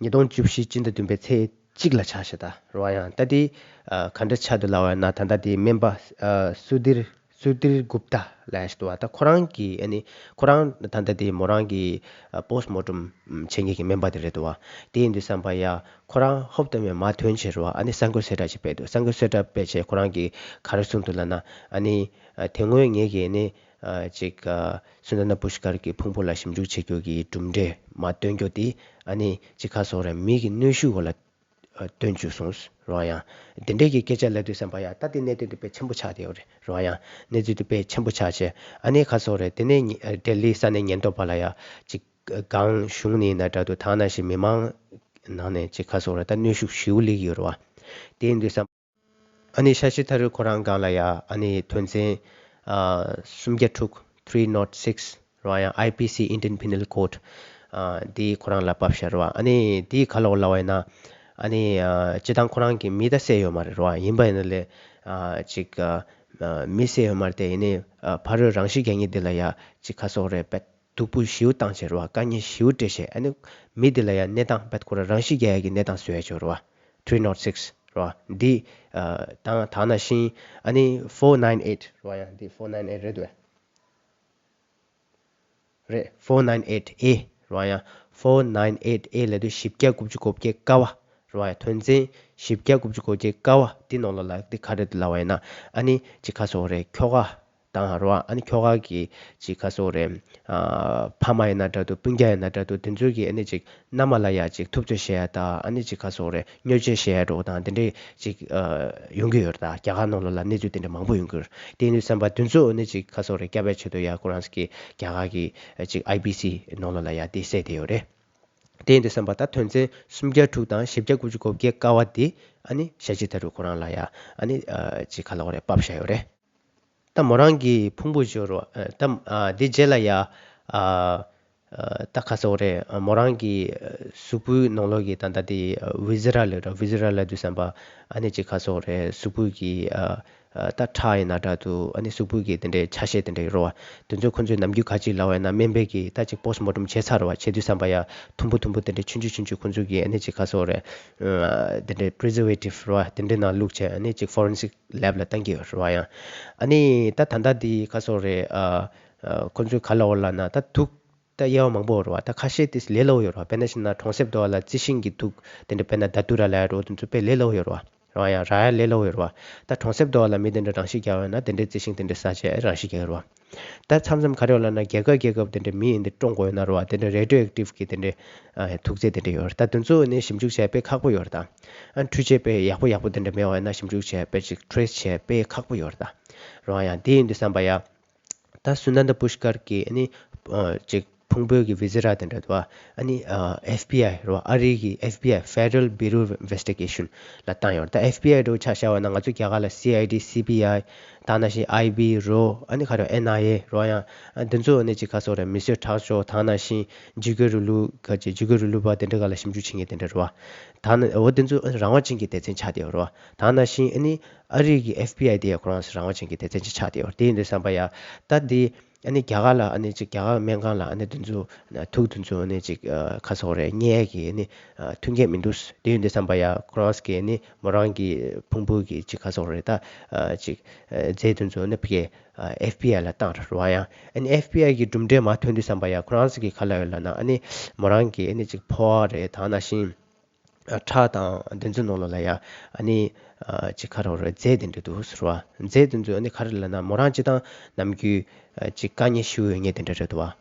ཉིས་སྟོང་བཅུ་བཞི་སྤྱི་ཟླ་བདུན་པའི་ཚེས་གཅིག་ལ་ཆགས་ཤག་ད་རེད་བ་ཡ། ད་དེ་ཨ་ག་འདྲ་ཆགས་འདུག་ལབ་པ་ཡིན་ན། ད་ལྟ་དེ་སྨན་པ་ཨ་སུ་དིར་སུ་དིར་གུབ་ཏ་ལབ་ཡ་ཞིག་འདུག་བ། ད་ཁོ་རང་གི་ཨ་ནི་ཁོ་རང་ད་ལྟ་དེ་མོ་རང་གི་ཨ་post mortem་བྱེད་མཁན་གྱི་སྨན་པ་དེ་རེད་འདུག་བ། དེ་ཡིན་དུས་ཙམ་པ་ཡ་ཁོ་རང་ཧོབ་ཏེ་མ་ཐོན་བྱས་རེད་བ། ཨ་ནི་གསར་འགོད་གསལ་བསྒྲགས་ཅིག་སྤེལ་འདུག་གསར་འགོད་གསལ་བསྒྲགས་སྤེལ་བྱས་ཁོ་རང་གིས་ག་རེ་གསུངས་འདུག་ལབ་ན། ཨ་ནི་ཨ་དེ་སྔོན་ངེད་ཀྱིས་ནི་ཨ་ཅིག་ཨ་སུན་དར་ན་པུཤ་ཀར་གྱི་ཕུང་པོ་ལ་ཞིབ་འཇུག་བྱེད་རྒྱུ་གི་གྲུབ་འབྲས་མ་སྟོན་རྒྱུ་དེ་ཨ་ནི་ཅིག་ག་ཟེར་དགོས་རེད། མི་གི་གནོན་ཤུགས་འོག་ལ་ཨ་སྟོན་བཅུག་སོང་རེད་བ་ཡ། དེ་འདྲས་ཀྱི་སྐད་ཆ་ལབ་དུས་ཙམ་པ་ཡ། ད་དེ་གནད་དོན་དེ་དཔེ་ཆེན་པོ་ཆགས་བསྡད་ཡོད་རེད་རེད་བ་ཡ། གནས་ཚུལ་དེ་དཔེ་ཆེན་པོ་ཆགས་བྱས། ཨ་ནི་ག་ཟེར་དགོས་རེད། དེ་ནས་ཉི་ཨ་ལྡི་ལི་ས་གནས་ཉེན་རྟོག་པ་ལ་ཡ་ཅིག་སྒང་གཞུང་ནས་ཡིན་ན་འདྲ་འདུག་ད་ནང་བཞིན་མི་མང་ནང་ནས་ཅིག་ག་ཟེར་དགོས་རེད། ད་གནོན་ཤུགས་ཞེ་པོ་སླེབས་ཀྱི་ཡོད་རེད་བ། དེ་ཡིན་དུས་ཙམ། ཨ་ནི་ཤ་ཤི་ཐ་རུ་ཁོ་རང་སྒང་ལ་ཡ་ཨ་ནི་དོན་ཚན་ཨ་སུམ་བརྒྱ་དྲུག three nought six་རེད་བ་ཡ། I P C Indian Penal Code་ཨ་འདི་ཁོ་རང་ལ་ཕབ་བཞག་རེད་བ། ཨ་ནི་འདི་ག་ལབ་ལབ་པ་ཡིན་ན། ཨ་ནི་ཨ་སྤྱིར་བཏང་ཁོ་རང་གིས་མི་ད་བསད་ཡོད་མ་རེད་རེད་བ། ཡིན་པ་ཡིན་ན་ལས་ཨ་ཅིག་ཨ་མི་བསད་ཡོད་མ་རེད་དེ། ཡིན་ནའི་ཨ་ཕ་རོལ་རང་ཤི་རྒྱག་མཁན་འདི་ལ་ཡ་ཅིག་ག་ཟེར་དགོས་རེད། དཔེ་སྡུག་པོ་ཞེ་པོ་བཏང་བྱས་རེད་བ། དཀའ་ངལ་ཞེ་པོ་སྤྲད་བྱས། ཨ་ནི་མི་འདི་ལ་ཡ་གནས་སྟངས་དཔེ་ཁོ་རང་རང་ཤི་རྒྱག་ཡ་གི་གནས་སྟངས་བཟོ་ཡ་ཅིག་ཡོད་རེད་བ། three nought six་རེད་བ། འདི་ཨ་དང་ད་ནང་བཞིན་ཨ་ནི་four nine eight་རེད་བ་ཡ། འདི་four nine eight་རེད་འདུག་བས། རེད། four nine eight A་རེད་བ་ཡ། four nine eight A་ལབ་དུས་བཞི་བརྒྱ་དགུ་བཅུ་གོ་བརྒྱད་ཀ་བ་རེད་བ་ཡ། དོན་ཚན་བཞི་བརྒྱ་དགུ་བཅུ་གོ་བརྒྱད་ཀ་བ་འདི་ནང་ལོགས་ལ་འདི་ག་རེ་འདུག་ལབ་པ་ཡིན་ན། ཨ་ནི་ཅིག་ག་ཟེར་དགོས་རེད། ཁྱོ་ག་དང་རེད་བ། ཨ་ནི་ཁྱོ་ག་གི་ཅིག་ག་ཟེར་དགོས་རེད། ཨ་ཕ་མ་ཡིན་ན་འདྲ་འདུག་སྤུན་ཀྱག་ཡིན་ན་འདྲ་འདུག་དེ་ཚོ་གིས་ཨ་ནི་ཅིག་མནའ་མ་ལ་ཡ་ཅིག་ཐུབ་ཚོད་བྱེད་ཡ་དང་། ཨ་ནི་ཅིག་ག་ཟེར་དགོས་རེད། བརྙས་བཅོས་བྱེད་ཡ་འདྲ་བོ་དང་དེ་འདྲས་ཅིག་ཨ་ཡོང་གི་ཡོད་རེད། ད་རྒྱ་གར་ནང་ལོགས་ལ་གནས་ཚུལ་དེ་འདྲ་མང་པོ་ཡོང་གི་ཡོད་རེད། དེ་ཡིན་དུས་ཙམ་པ་དེ་ཚོ་ཨ་ནི་ཅིག་ག་ཟེར་དགོས་རེད། བསྐྱབ་པའི་ཆེད་དུ་ཡ་ཁོ་རང་ཚོ་གིས་རྒྱ་གར་གི་ཅིག་I P C་ནང་ལོགས་ལ་ཡ་དེ་བསད་བསྡད་ཡོད་རེད། དེ་ཡིན་དུས་ཙམ་པ་ད་དོན་ཚན་སུམ་བརྒྱ་དྲུག་དང་བཞི་བརྒྱ་དགུ་བཅུ་གོ་བརྒྱད་ཀ་བ་དེ་ཨ་ནི་ཤ་ཤི་ཐ་རུ་ཁོ་རང་ལ་ཡ་ཨ་ནི་ཨ་ཅིག་ག་ལབ་དགོས་རེད། ཕབ་བཞག་ཡོད་རེད། ད་མོ་རང་གི་ཕུང་པོ་ཅིག་ཡོད་རེད་བ། ཨ་ད་ཨ་དེ་རྗེས་ལ་ཡ་ཨ་ཨ་ད་ག་ཟེར་དགོས་རེད། མོ་རང་གི་ཨ་གཟུགས་པོའི་ནང་ལོགས་ཀྱི་ད་ལྟ་དེ་ཨ་ཝི་ཛི་ར་ལབ་ར། ཝི་ཛི་ར་ལབ་དུས་ཙམ་པ་ཨ་ནི་ཅིག་ག་ཟེར་དགོས་རེད། གཟུགས་པོ་གི་ཨ་ཨ་ད་ཁྲག་ཡིན་ན་འདྲ་འདུག་ཨ་ནི་གཟུགས་པོ་གི་དེ་འདྲའི་ཆ་ཤས་དེ་འདྲ་ཡོད་རེད་བ། དེ་ཚོ་ཁོ་ཚོས་ནམ་རྒྱུན་ག་ཅིག་ལབ་པ་ཡིན་ན། སྨན་པས་ཀྱིས་ད་ཅིག་པོ་སི་མོ་ཊམ་བྱས་ཚར་རེད་བ། བྱས་དུས་ཙམ་པ་ཡ་དུམ་བུ་དུམ་བུ་དེ་འདྲ་ཆུང་ཆུང་ཆུང་ཆུང་ཁོ་ཚོ་གིས་ཨ་ནི་ཅིག་ག་ཟེར་དགོས་རེད། ཨ་དེ་འདྲའི་པི་རི་ཛར་ཝེ་ཊིབ་རེད་བ། དེ་འདྲའི་ནང་བླུགས་བྱས་ཨ་ནི་ཅིག་ཕོ་རེན་སིག་ལེབ་ལ་བཏང་གི་ཡོད་རེད་བ་ཡ། ཨ་ནི་ད་ད་ལྟ་འདི་ག་ཟེར་དགོས་རེད། ཨ་ཨ་ཁོ་ཚོས་ག་ལབ་པ་ལབ་ན། ད་དུག་ད་དབྱེ་བ་མང་པོ་ཡོད་རེད་བ། ད་ཁ་ཤས་དེ་ལས་སླ་པོ་ཡོད་རེད་བ། དཔེར་ན་བྱས་ན་གྲོང་གསེབ་དེ་བ་ལ་རྩི་ཤིང་གི་དུག་དེ་འདྲ། དཔེར་ན་དཱ་ཏུ་ར་ལབ་ཡ་འདྲ་བོ་དེ་ཚོ་དཔེ་ལས་སླ་པོ་ཡོད་རེད་བ། རེད་བ་ཡ། རག་ཡ་ལས་སླ་པོ་ཡོད་རེད་བ། ད་གྲོང་གསེབ་དེ་བ་ལ་མི་དེ་འདྲ་རང་ཤི་རྒྱག་པ་ཡིན་ན་དེ་འདྲའི་རྩི་ཤིང་དེ་འདྲ་ཟ་བྱས་རང་ཤི་རྒྱག་གི་རེད་བ། ད་མཚམས་མཚམས་ག་རེ་ཡོད་ལབ་ན། རྒྱལ་ཁབ་རྒྱལ་ཁབ་དེ་འདྲ་མི་ཡིན་དེ་བཀྲོངས་དགོས་ཡོད་ན་རེད་བ། དེ་འདྲ་རེ་ཌི་ཡོ་ཨེག་ཊིབ་གི་དེ་འདྲ་ཨ་དུག་རྫས་དེ་འདྲ་ཡོད་རེད། ད་དེ་ཚོ་ནི་ཞིབ་འཇུག་བྱས་དཔེ་ཁག་པོ་ཡོད་རེད་ད། ཨ་འཕྲུལ་ཆས་དཔེ་ཡག་པོ་ཡག་པོ་དེ་འདྲ་མེད་པ་ཡིན་ན་ཞིབ་འཇུག་བྱས་དཔེ་ཅིག་ཊེ་རེ་སི་བྱས་དཔེ་ཁག་པོ་ཡོད་རེད་ད། རེད་བ་ཡ། དེ་ཡིན་དུས་ཙམ་པ་ཡ། ད་སུ་ནན་ད་པུཤ་ཀར་གྱི་ཨ་ནི་ཨ་ཅིག་ཕུང་པོའི་གི་ཝི་ཛི་ར་དེ་འདྲ་འདུག་བ། ཨ་ནི་ཨ་ཨེཕ་བི་ཨའི་རེད་བ། ཨ་རི་གི་ཨེཕ་བི་ཨའི། Federal Bureau of Investigation་ལ་བཏང་ཡོད་རེད། ད་ཨེཕ་བི་ཨའི་འདྲ་བོ་ཆ་བཞག་པ་ན་ང་ཚོ་རྒྱ་གར་ལ་སི་ཨའི་ཌི། སི་བི་ཨའི། ད་ནང་བཞིན་ཨའི་བི་རོ། ཨ་ནི་ག་རེ། ཨེན་ཨའི་ཨེ་རེད་བ་ཡ། ཨ་འདི་ཚོ་ཨ་ནི་ཅིག་ག་ཟེར་དགོས་རེད། མི་གསོད་ཁྲག་སྦྱོར། ད་ནང་བཞིན་འཇིགས་སྐུལ་རིང་ལུགས། ག་ཅིག་འཇིགས་སྐུལ་རིང་ལུགས་པ་དེ་འདྲ་ག་ལ་ཞིབ་འཇུག་བྱེད་མཁན་དེ་འདྲ་རེད་བ། ད་ནི་འོ་དེ་ཚོ་རང་དབང་ཅན་གྱི་སྡེ་ཚན་ཆགས་བསྡད་ཡོད་རེད་བ། ད་ནང་བཞིན་ཨ་ནི་ཨ་རི་གི་ཨེཕ་བི་ཨའི་དེ་ཡང་ཁོ་རང་རང་དབང་ཅན་གྱི་སྡེ་ཚན་ཅིག་ཆགས་བསྡད་ཡོད་རེད། དེ་ཡིན་དུས་ཙམ་པ་ཡ། ད་དེ་ཨ་ནི་རྒྱ་གར་ལ་ཨ་ནི་ཅིག་རྒྱ་གར་སྨན་ཁང་ལ་ཨ་ནི་དེ་ཚོ་དུག་དེ་ཚོ་ཨ་ནི་ཅིག་ཨ་ག་ཟེར་དགོས་རེད། བསྙལ་ཡས་ཀྱི་ཨ་ནི་ཨ་མཐུན་རྐྱེན་མི་འདུག་དེ་ཡིན་དུས་ཙམ་པ་ཡ་ཁོ་རང་གི་ཨ་ནི་མོ་རང་གི་ཕུང་པོ་གི་ཅིག་ག་ཟེར་དགོས་རེད། ད་ཨ་ཅིག་ཨ་རྫས་དེ་ཚོ་ཨ་ནི་ཕ་གི་ཨ་ཨེཕ་བི་ཨའི་ལ་བཏང་རེད་བ་ཡ། ཨ་ནི་ཨེཕ་བི་ཨའི་གི་གྲུབ་འབྲས་མར་ཐོན་དུས་ཙམ་པ་ཡ་ཁོ་རང་ཚོ་གིས་ག་ལབ་ཡོད་ལབ་ན། ཨ་ནི་མོ་རང་གི་ཨ་ནི་ཅིག་ཕོ་བ་རེད། ད་ནང་བཞིན་ཨ་ཁྲག་དང་དེ་ཚོའི་ནང་ལོགས་ལ་ཡ་ཨ་ནི་ཨ་ཅིག་ག་རེ་རེད། རྫས་དེ་འདྲ་འདུག་ཟེར་བ། རྫས་དེ་ཚོ་ཨ་ནི་ག་རེ་ལབ་ན། མོ་རང་སྤྱིར་བཏང་ནམ་རྒྱུན་ཨ་ཅིག་དཀའ་ངལ་ཞེ་པོ་ཡོད་མཁན་དེ་འདྲ་རེད་འདུག་བ།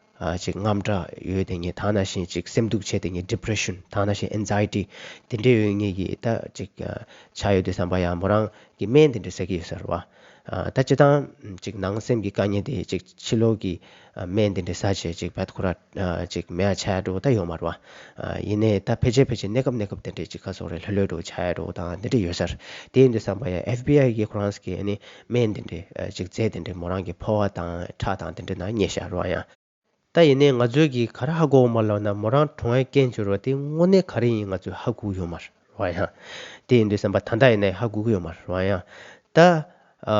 ཅིག་དངངས་སྐྲག་ཡོད་དེ་ངས་ད་ནང་བཞིན་ཅིག་སེམས་སྡུག་ཆེ་དེ་ངས་depression ད་ནང་བཞིན་anxiety དེ་འདྲས་ཡོད་ངེས་ཀྱི་ད་ཅིག་ཆགས་ཡོད་དུས་ཙམ་པ་ཡང་མོ་རང་གི་སྨན་དེ་འདྲས་ཟ་གི་ཡོད་ས་རེད་བ། ད་སྤྱིར་བཏང་ཅིག་ནང་སེམས་ཀྱི་དཀའ་ངལ་དེ་ཅིག་ཕྱི་ལོགས་ཀྱི་སྨན་དེ་འདྲས་ཟ་བྱས་ཅིག་བད་ཁོ་ར་ཅིག་མེད་ཆགས་འགྲོ་ད་ཡོད་མ་རེད་བ། ཡིན་ནའི་ད་ཕལ་ཆེར་ཕལ་ཆེར་གནས་སྐབས་གནས་སྐབས་དེ་འདྲས་ཅིག་ག་སོག་རེད་ལྷོད་ལྷོད་འགྲོ་ཆགས་འགྲོ་དང་དེ་འདྲས་ཡོད་ས་རེད། དེ་ཡིན་དུས་ཙམ་པ་ཡང་FBI གི་ཁོ་རང་གི་ཨ་ནི་སྨན་དེ་འདྲས་ཅིག་རྫས་དེ་འདྲས་མོ་རང་གི་ཕོ་བ་དང་ཁྲག་དང་དེ་འདྲས་ནང་རྙེད་ཤག་རེད་བ་ཡང་། ད་ཡིན་ནའི་ང་ཚོས་ཀྱིས་ག་རེ་ཧ་གོ་བ་མ་ལབ་ན་མོ་རང་གྲོངས་ཡ་རྐྱེན་བྱུང་རོགས་དེ་དངོས་གནས་ག་རེ་ཡིན་ང་ཚོས་ཧ་གོ་གི་ཡོད་མ་རེད་བ་ཡང་། དེ་ཡིན་དུས་ཙམ་པ་ད་ལྟ་ཡིན་ནའི་ཧ་གོ་གི་ཡོད་མ་རེད་བ་ཡང་། ད་ཨ་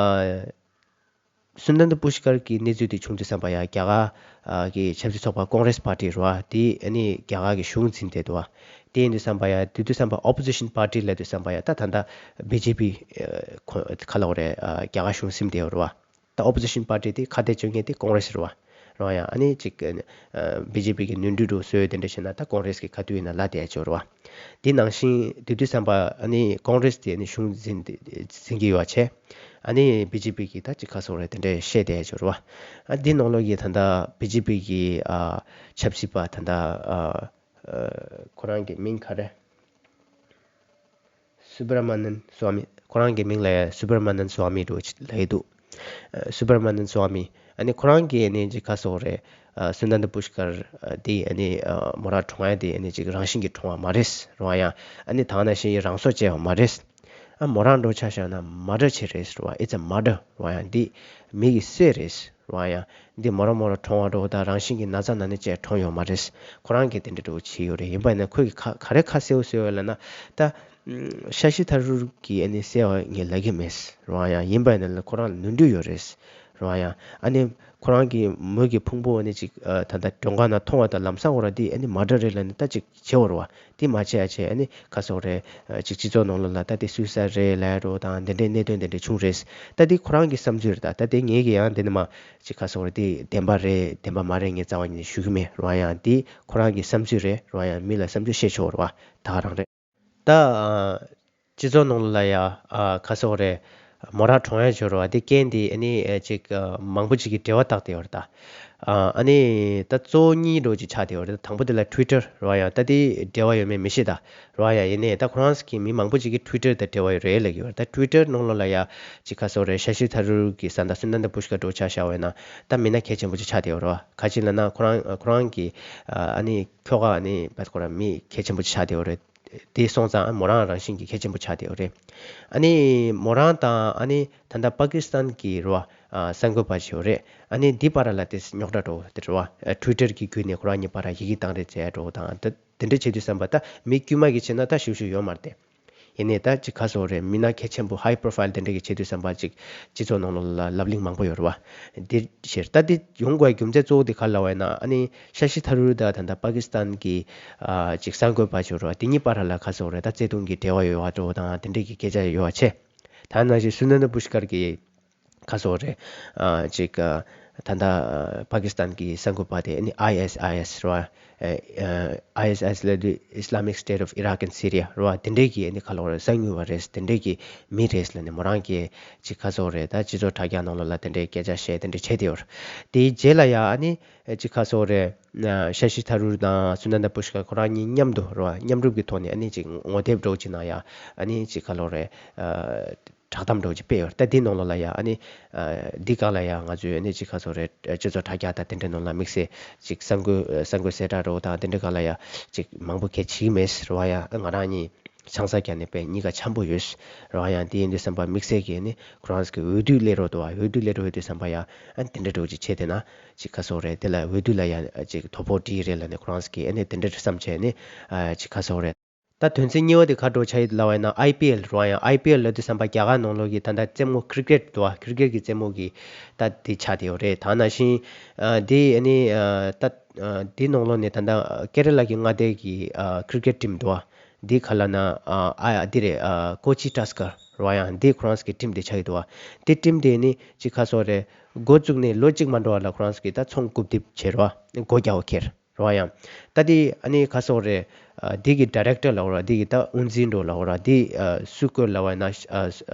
སུན་དན་དི་པུཤ་ཀར་གྱི་གནས་ཚུལ་དེ་བྱུང་དུས་ཙམ་པ་ཡང་རྒྱ་གར་གྱི་ཆབ་སྲིད་ཚོགས་པ་ཀོང་རེས་པར་ཏི་རེད་བ་དེ་ཨ་ནི་རྒྱ་གར་གྱི་གཞུང་འཛིན་བསྡད་འདུག་བ། དེ་ཡིན་དུས་ཙམ་པ་ཡང་དེ་དུས་ཙམ་པ་opposition party ལབ་དུས་ཙམ་པ་ཡང་ད་ད་ལྟ་བི་ཇེ་པི་ཁ་ལོག་རེད་རྒྱ་གར་གཞུང་ཟིན་བསྡད་ཡོད་རེད་བ། ད་opposition party དེ་ཁ་གཏད་གཅོག་མཁན་དེ་ཀོང་རེས་རེད་བ། རེད་བ་ཡང་ཨ་ནི་ཅིག་བི་ཇེ་པི་གི་ནོར་འཁྲུལ་འགྲོ་སྲོལ་དེ་འདྲ་བྱས་ན་ད་ཀོང་རེས་ཀྱི་ཁ་ཐུག་ཡིན་ན་ལ་དེ་ཡ་ཅོ་རེད་བ། དེ་ནང་བཞིན་དེ་དུས་ཙམ་པ་ཨ་ནི་ཀོང་རེས་དེ་ཨ་ནི་གཞུང་འཛིན་འཛིན་གྱི་ཡོད་བ་བྱས། ཨ་ནི་བི་ཇེ་པི་གི་ད་ཅིག་ག་སོག་རེད་དེ་འདྲ་བཤད་དེ་ཡ་ཅོ་རེད་བ། ཨ་འདི་ནང་ལོགས་ཀྱི་ད་ལྟ་བི་ཇེ་པི་གི་ཨ་ཆབ་སྲིད་པ་ད་ལྟ་ཨ་ཁོ་རང་གི་མིང་ག་རེ། སུ་བྷ་ར་མ་ནན་སུ་ཝ་མི། ཁོ་རང་གི་མིང་ལ་ཡ་སུ་བྷ་ར་མ་ནན་སུ་ཝ་མི་འགྲོ་ལ་ཡི་འདུག་སུ་བྷ་ར་མ་ནན་སུ་ཝ་མི། ཨ་ནི་ཁོ་རང་གི་ཨ་ནི་ཅིག་ག་སོག་རེད། སུན་དན་དི་པུཤ་ཀར་དེ་ཨ་ནི་མོ་རང་གྲོངས་ཡ་དེ་ཨ་ནི་ཅིག་རང་བཞིན་གྱིས་གྲོངས་པ་མ་རེད་རུང་བ་ཡང་ཨ་ནི་ད་ནང་བཞིན་རང་སྲོག་བཅད་པ་མ་རེད། ཨ་མོ་རང་འགྲོ་ཆ་བཞག་ན་murder བྱས་རེད་རུང་བ། It's a murder རུང་བ་ཡང་འདི་མི་གི་སྲས་རེད། རུང་བ་ཡང་། འདི་མོ་རང་མོ་རང་གྲོངས་པ་འགྲོ་དང་རང་བཞིན་གྱི་ན་ཚ་ན་ནི་བཅས་གྲོངས་ཡོད་མ་རེད། ཁོ་རང་གིས་དེ་འདྲ་འགྲོ་བྱས་ཡོད་རེད། ཡིན་པ་ཡིན་ན་ཁོས་གི་ཁ་ག་རེ་ཁ་གསལ་པོ་གསལ་པོ་ལབ་ན། ད་ཤ་ཤི་ཐ་རུར་གྱིས་ཨ་ནི་གསལ་བ་ངས་ལབ་གི་མེད། རུང་བ་ཡང་ཡིན་པ་ཡིན་ན་ཁོ་རང་ལ་ནོར་འཁྲུལ་ཡོད་རེད། རུང་བ་ཡང་ཨ་ནི་ཁོ་རང་གི་མོ་གི་ཕུང་པོ་ཨ་ནི་ཅིག་ད་ལྟ་མགྲོན་ཁང་ནང་མཐོང་བ་དང་ལམ་སང་ཁོ་རང་འདི་ཨ་ནི་murder རེད་ལབ་ནི་ད་ཅིག་བྱེད་འོར་བ། དེ་མ་བྱས་ཨ་བྱས་ཨ་ནི་ཁ་སོག་རེད། ཅིག་སྤྱི་ཚོགས་ནང་ལོགས་ལ་ད་དེ་suicide རེད་ལབ་རོགས་དང་དེ་འདྲའི་གནད་དོན་དེ་འདྲ་བྱུང་རེད། ད་དེ་ཁོ་རང་གི་བསམ་ཚུལ་རེད། ད་ད་དེ་ངེད་ཀྱི་ཡང་དེ་ནི་མ་ཅིག་ཁ་སོག་རེད། དེ་བདེན་པ་རེད་བདེན་པ་མ་རེད་ངས་རྩ་བ་ཉིད་ནས་ཞུ་གི་མེད་རོ། ཡང་དེ་ཁོ་རང་གི་བསམ་ཚུལ་རེད་རོ། ཡང་མི་ལ་བསམ་ཚུལ་བཤད་ཆོག་རོ། ད་ག་རང་རེད། ད་སྤྱི་ཚོགས་ནང་ལ་ཡ་ཁ་སོག་རེད། མོ་རང་གྲོངས་ཡ་བྱོས་རོ། དེ་རྐྱེན་དེ་ཨ་ནི་ཅིག་མང་པོ་ཅིག་གིས་འབྲེལ་བ་བཏགས་ཏེ་ཡོད་རེད་ད། ཨ་ནི་ད་གཙོ་བོ་གཉིས་འགྲོ་ཅིག་ཆགས་ཏེ་ཡོད་རེད། དང་པོ་དེ་ལ་Twitter རོ། ཡང་ད་དེ་འབྲེལ་བ་ཡོད་མེད་མི་ཤེས་ད་རོ། ཡང་ཡིན་ནའི་ད་ཁོ་རང་གི་མི་མང་པོ་ཅིག་གིས་Twitter དང་འབྲེལ་བ་ཡོད་རེད་ལབ་ཀྱི་ཡོད་རེད། ད་Twitter ནང་ལོགས་ལ་ཡ་ཅིག་ཁ་སོག་རེད། ཤ་ཤི་ཐ་རུར་གྱི་ས་ད་སུན་དན་དི་པུཤ་ཀར་འགྲོ་ཆ་བཞག་པ་ཡིན་ན་ད་མི་སྣ་གལ་ཆེན་པོ་ཅིག་ཆགས་ཏེ་ཡོད་རེད་བ། ག་ཅི་ལབ་ན་ཁོ་རང་ཁོ་རང་གི་ཨ་ནི་ཁྱོ་ག་ཨ་ནི་བད་ཁོ་རང་མི་གལ་ཆེན་པོ་ཅིག་ཆགས་ཏེ་ཡོད་རེད། དེ་སོང་ཙང་མོ་རང་རང་བཞིན་གྱིས་གལ་ཆེན་པོ་ཆགས་བསྡད་ཡོད་རེད། ཨ་ནི་མོ་རང་དང་ཨ་ནི་ད་ལྟ་པ་ཀི་སི་ཐན་གྱི་རེད་བ། གསར་འགོད་པ་ཞིག་ཡོད་རེད། ཨ་ནི་འདི་བར་ལ་དེ་རྙོག་དྲ་འགྲོ་དེ་རེད་བ། Twitter གྱི་བརྒྱུད་ནས་ཁོ་རང་གཉིས་བར་ཡི་གེ་བཏང་རེས་བྱས་འགྲོ་དང་དེ་དེ་འདྲ་བྱེད་དུས་ཙམ་པ་ད་མི་དཀྱུས་མ་གི་བྱས་ན་ད་ཞུ་ཞུ་ཡོད་མ་རེད་དེ། ཡིན་ནའི་ད་ཅིག་ཁ་སོག་རེད། མི་སྣ་གལ་ཆེན་པོ་high profile དེ་འདྲ་གི་བྱེད་དུས་ཙམ་པ་ཅིག་སྤྱི་ཚོགས་ནང་ལོགས་ལ་ལབ་གླེང་མང་པོ་ཡོད་རེད་བ། འདི་ཕྱིར་ད་འདི་ཡོང་དགོས་རྒྱུ་མཚན་གཙོ་བོ་འདི་ག་ལ་བས་ན་ཨ་ནི་ཤ་ཤི་ཐ་རུར་དང་ད་ལྟ་པ་ཀི་སི་ཐན་གྱི་ཨ་ཅིག་གསར་འགོད་པ་ཅིག་རེད་བ། དེ་གཉིས་བར་ལ་ཁ་སོག་རེད། ད་བརྩེ་དུང་གི་འབྲེལ་བ་ཡོད་བ་འགྲོ་དང་དེ་འདྲ་གི་སྐད་ཆ་ཡོད་བ་ཆེ། ད་ནང་བཞིན་སུན་དན་དི་པུཤ་ཀར་གྱི་ཁ་སོག་རེད། ཨ་ཅིག་ཨ་ད་ལྟ་པ་ཀི་སི་ཐན་གྱི་གསར་འགོད་པ་དེ་ཨ་ནི་ཨའི་ཨེས་ཨའི་ཨེས་རེད་བ། ཨའི་ཨེས་ཨའི་ཨེས་ལབ་དུས་Islamic State of Iraq and Syria རེད་བ། དེ་འདྲའི་གི་ཨ་ནི་ཁ་ལོ་རེད། གསར་འགོད་པ་རེད། དེ་འདྲའི་གི་མི་རེད་ལབ་ནས་མོ་རང་གི་ཅིག་ཁ་སོག་རེད། ད་སྤྱི་ཚོགས་དྲ་རྒྱ་ནང་ལོགས་ལ་དེ་འདྲའི་སྐད་ཆ་བཤད་དེ་འདྲ་བྱས་ཏེ་ཡོད་རེད། དེའི་རྗེས་ལ་ཡ་ཨ་ནི་ཅིག་ཁ་སོག་རེད། ཤ་ཤི་ཐ་རུར་དང་སུན་དན་དི་པུཤ་ཀར་ཁོ་རང་གཉིས་མཉམ་དུ་རེད་བ། མཉམ་རུབ་ཀྱི་ཐོག་ནས་ཨ་ནི་ཅིག་ངོ་དེབ་འདྲ་བོ་ཅིག་ནང་ཡ་ཨ་ནི་ཅིག་ཁ་ལོ་རེད། བསྒྲགས་གཏམ་འདྲ་བོ་ཅིག་སྤེལ་ཡོད་རེད། ད་འདི་ནང་ལོགས་ལ་ཡ་ཨ་ནི་འདི་སྒང་ལ་ཡ་ང་ཚོས་ཨ་ནི་ཅིག་ཁ་སོག་རེད། སྤྱི་ཚོགས་དྲ་རྒྱ་དང་དེ་འདྲའི་ནང་ལ་དམིགས་བསལ་ཅིག་གསར་འགོད་གསར་འགོད་གསལ་བསྒྲགས་འདྲ་བོ་དང་དེ་འདྲའི་སྒང་ལ་ཡ་ཅིག་མང་པོ་གལ་ཆེ་གི་མེད་རེད་བ། ཡ་ང་རང་གཉིས་ཆང་ས་བརྒྱབ་ནས་དཔེ་གཉིས་ཀ་འཆམ་པོ་ཡོད་རེད་བ། ཡང་དེ་ཡིན་དུས་ཙམ་པ་དམིགས་བསལ་གྱི་ཨ་ནི་ཁོ་རང་གི་འོས་བསྡུ་སླེབས་རོགས་འདུག་བ། འོས་བསྡུ་སླེབས་རོགས་ཡོད་དུས་ཙམ་པ་ཡ་ཨ་ནི་དེ་འདྲ་འདྲ་བོ་ཅིག་བྱས་དེ་ན་ཅིག་ཁ་སོག་རེད། དེ་ལ་འོས་བསྡུ་ལ་ཡ་ཅིག་དོ་ཕོག་འགྲིག་རེད་ལབ་ནས་ཁོ་རང་གི་ཨ་ནི་དེ་འདྲ་བསམ་བྱས་ནས་ཅིག་ཁ་སོག་རེད། ད་དོན་ཚན་གཉིས་པ་དེ་ག་འདྲ་ཆགས་ཡོད་ལབ་པ་ཡིན་ན་ཨའི་པི་ཨེལ་རེད་བ། ཡང་ཨའི་པི་ཨེལ་ལབ་དུས་ཙམ་པ་རྒྱ་གར་ནང་ལོགས་ཀྱི་ད་ལྟ་རྩེད་མོ་ཀི་རི་ཀེ་ཊི་འདུག་བ། ཀི་རི་ཀེ་ཊི་གི་རྩེད་མོ་གི་ད་དེ་ཆགས་བསྡད་ཡོད་རེད། ད་ནང་བཞིན་ཨ་དེ་ཨ་ནི་ཨ་ད་ཨ་དེ་ནང་ལོགས་ནས་ད་ལྟ་ཀེ་ར་ལ་གི་མངའ་སྡེ་གི་ཨ་ཀི་རི་ཀེ་ཊི་ཊིམ་འདུག་བ། དེ་ག་ལབ་ན་ཨ་ཨ་དེ་རེད། ཨ་ཀོ་ཅི་ཊ་སི་ཀར་རེད་བ། ཡང་དེ་ཁོ་རང་ཚོ་གི་ཊིམ་དེ་ཆགས་ཀྱི་འདུག་བ། དེ་ཊིམ་དེ་ནི་ཅིག་ཁ་སོག་རེད། འགོ་བཙུགས་ནས་ལོ་གཅིག་མ་འགྲོ་བ་ལ་ཁོ་རང་ཚོ་གི་ད་ཚོང་རྐུབ་རྡིབ་བྱས་རེད་བ། སྒོ་རྒྱག་པ་ཁྱེར། རེད་བ་ཡང་། ད་དེ་ཨ་ནི་ག་སོག་རེད། ཨ་དེ་གི་ཌའི་རེག་ཊར་ལབ་ར་དེ་གི་ད་དབུ་འཛིན་འགྲོ་ལབ་ར་དེ་ཨ་སུ་བསྐོས་ལབ་བ་ན་ཨ་ཨ་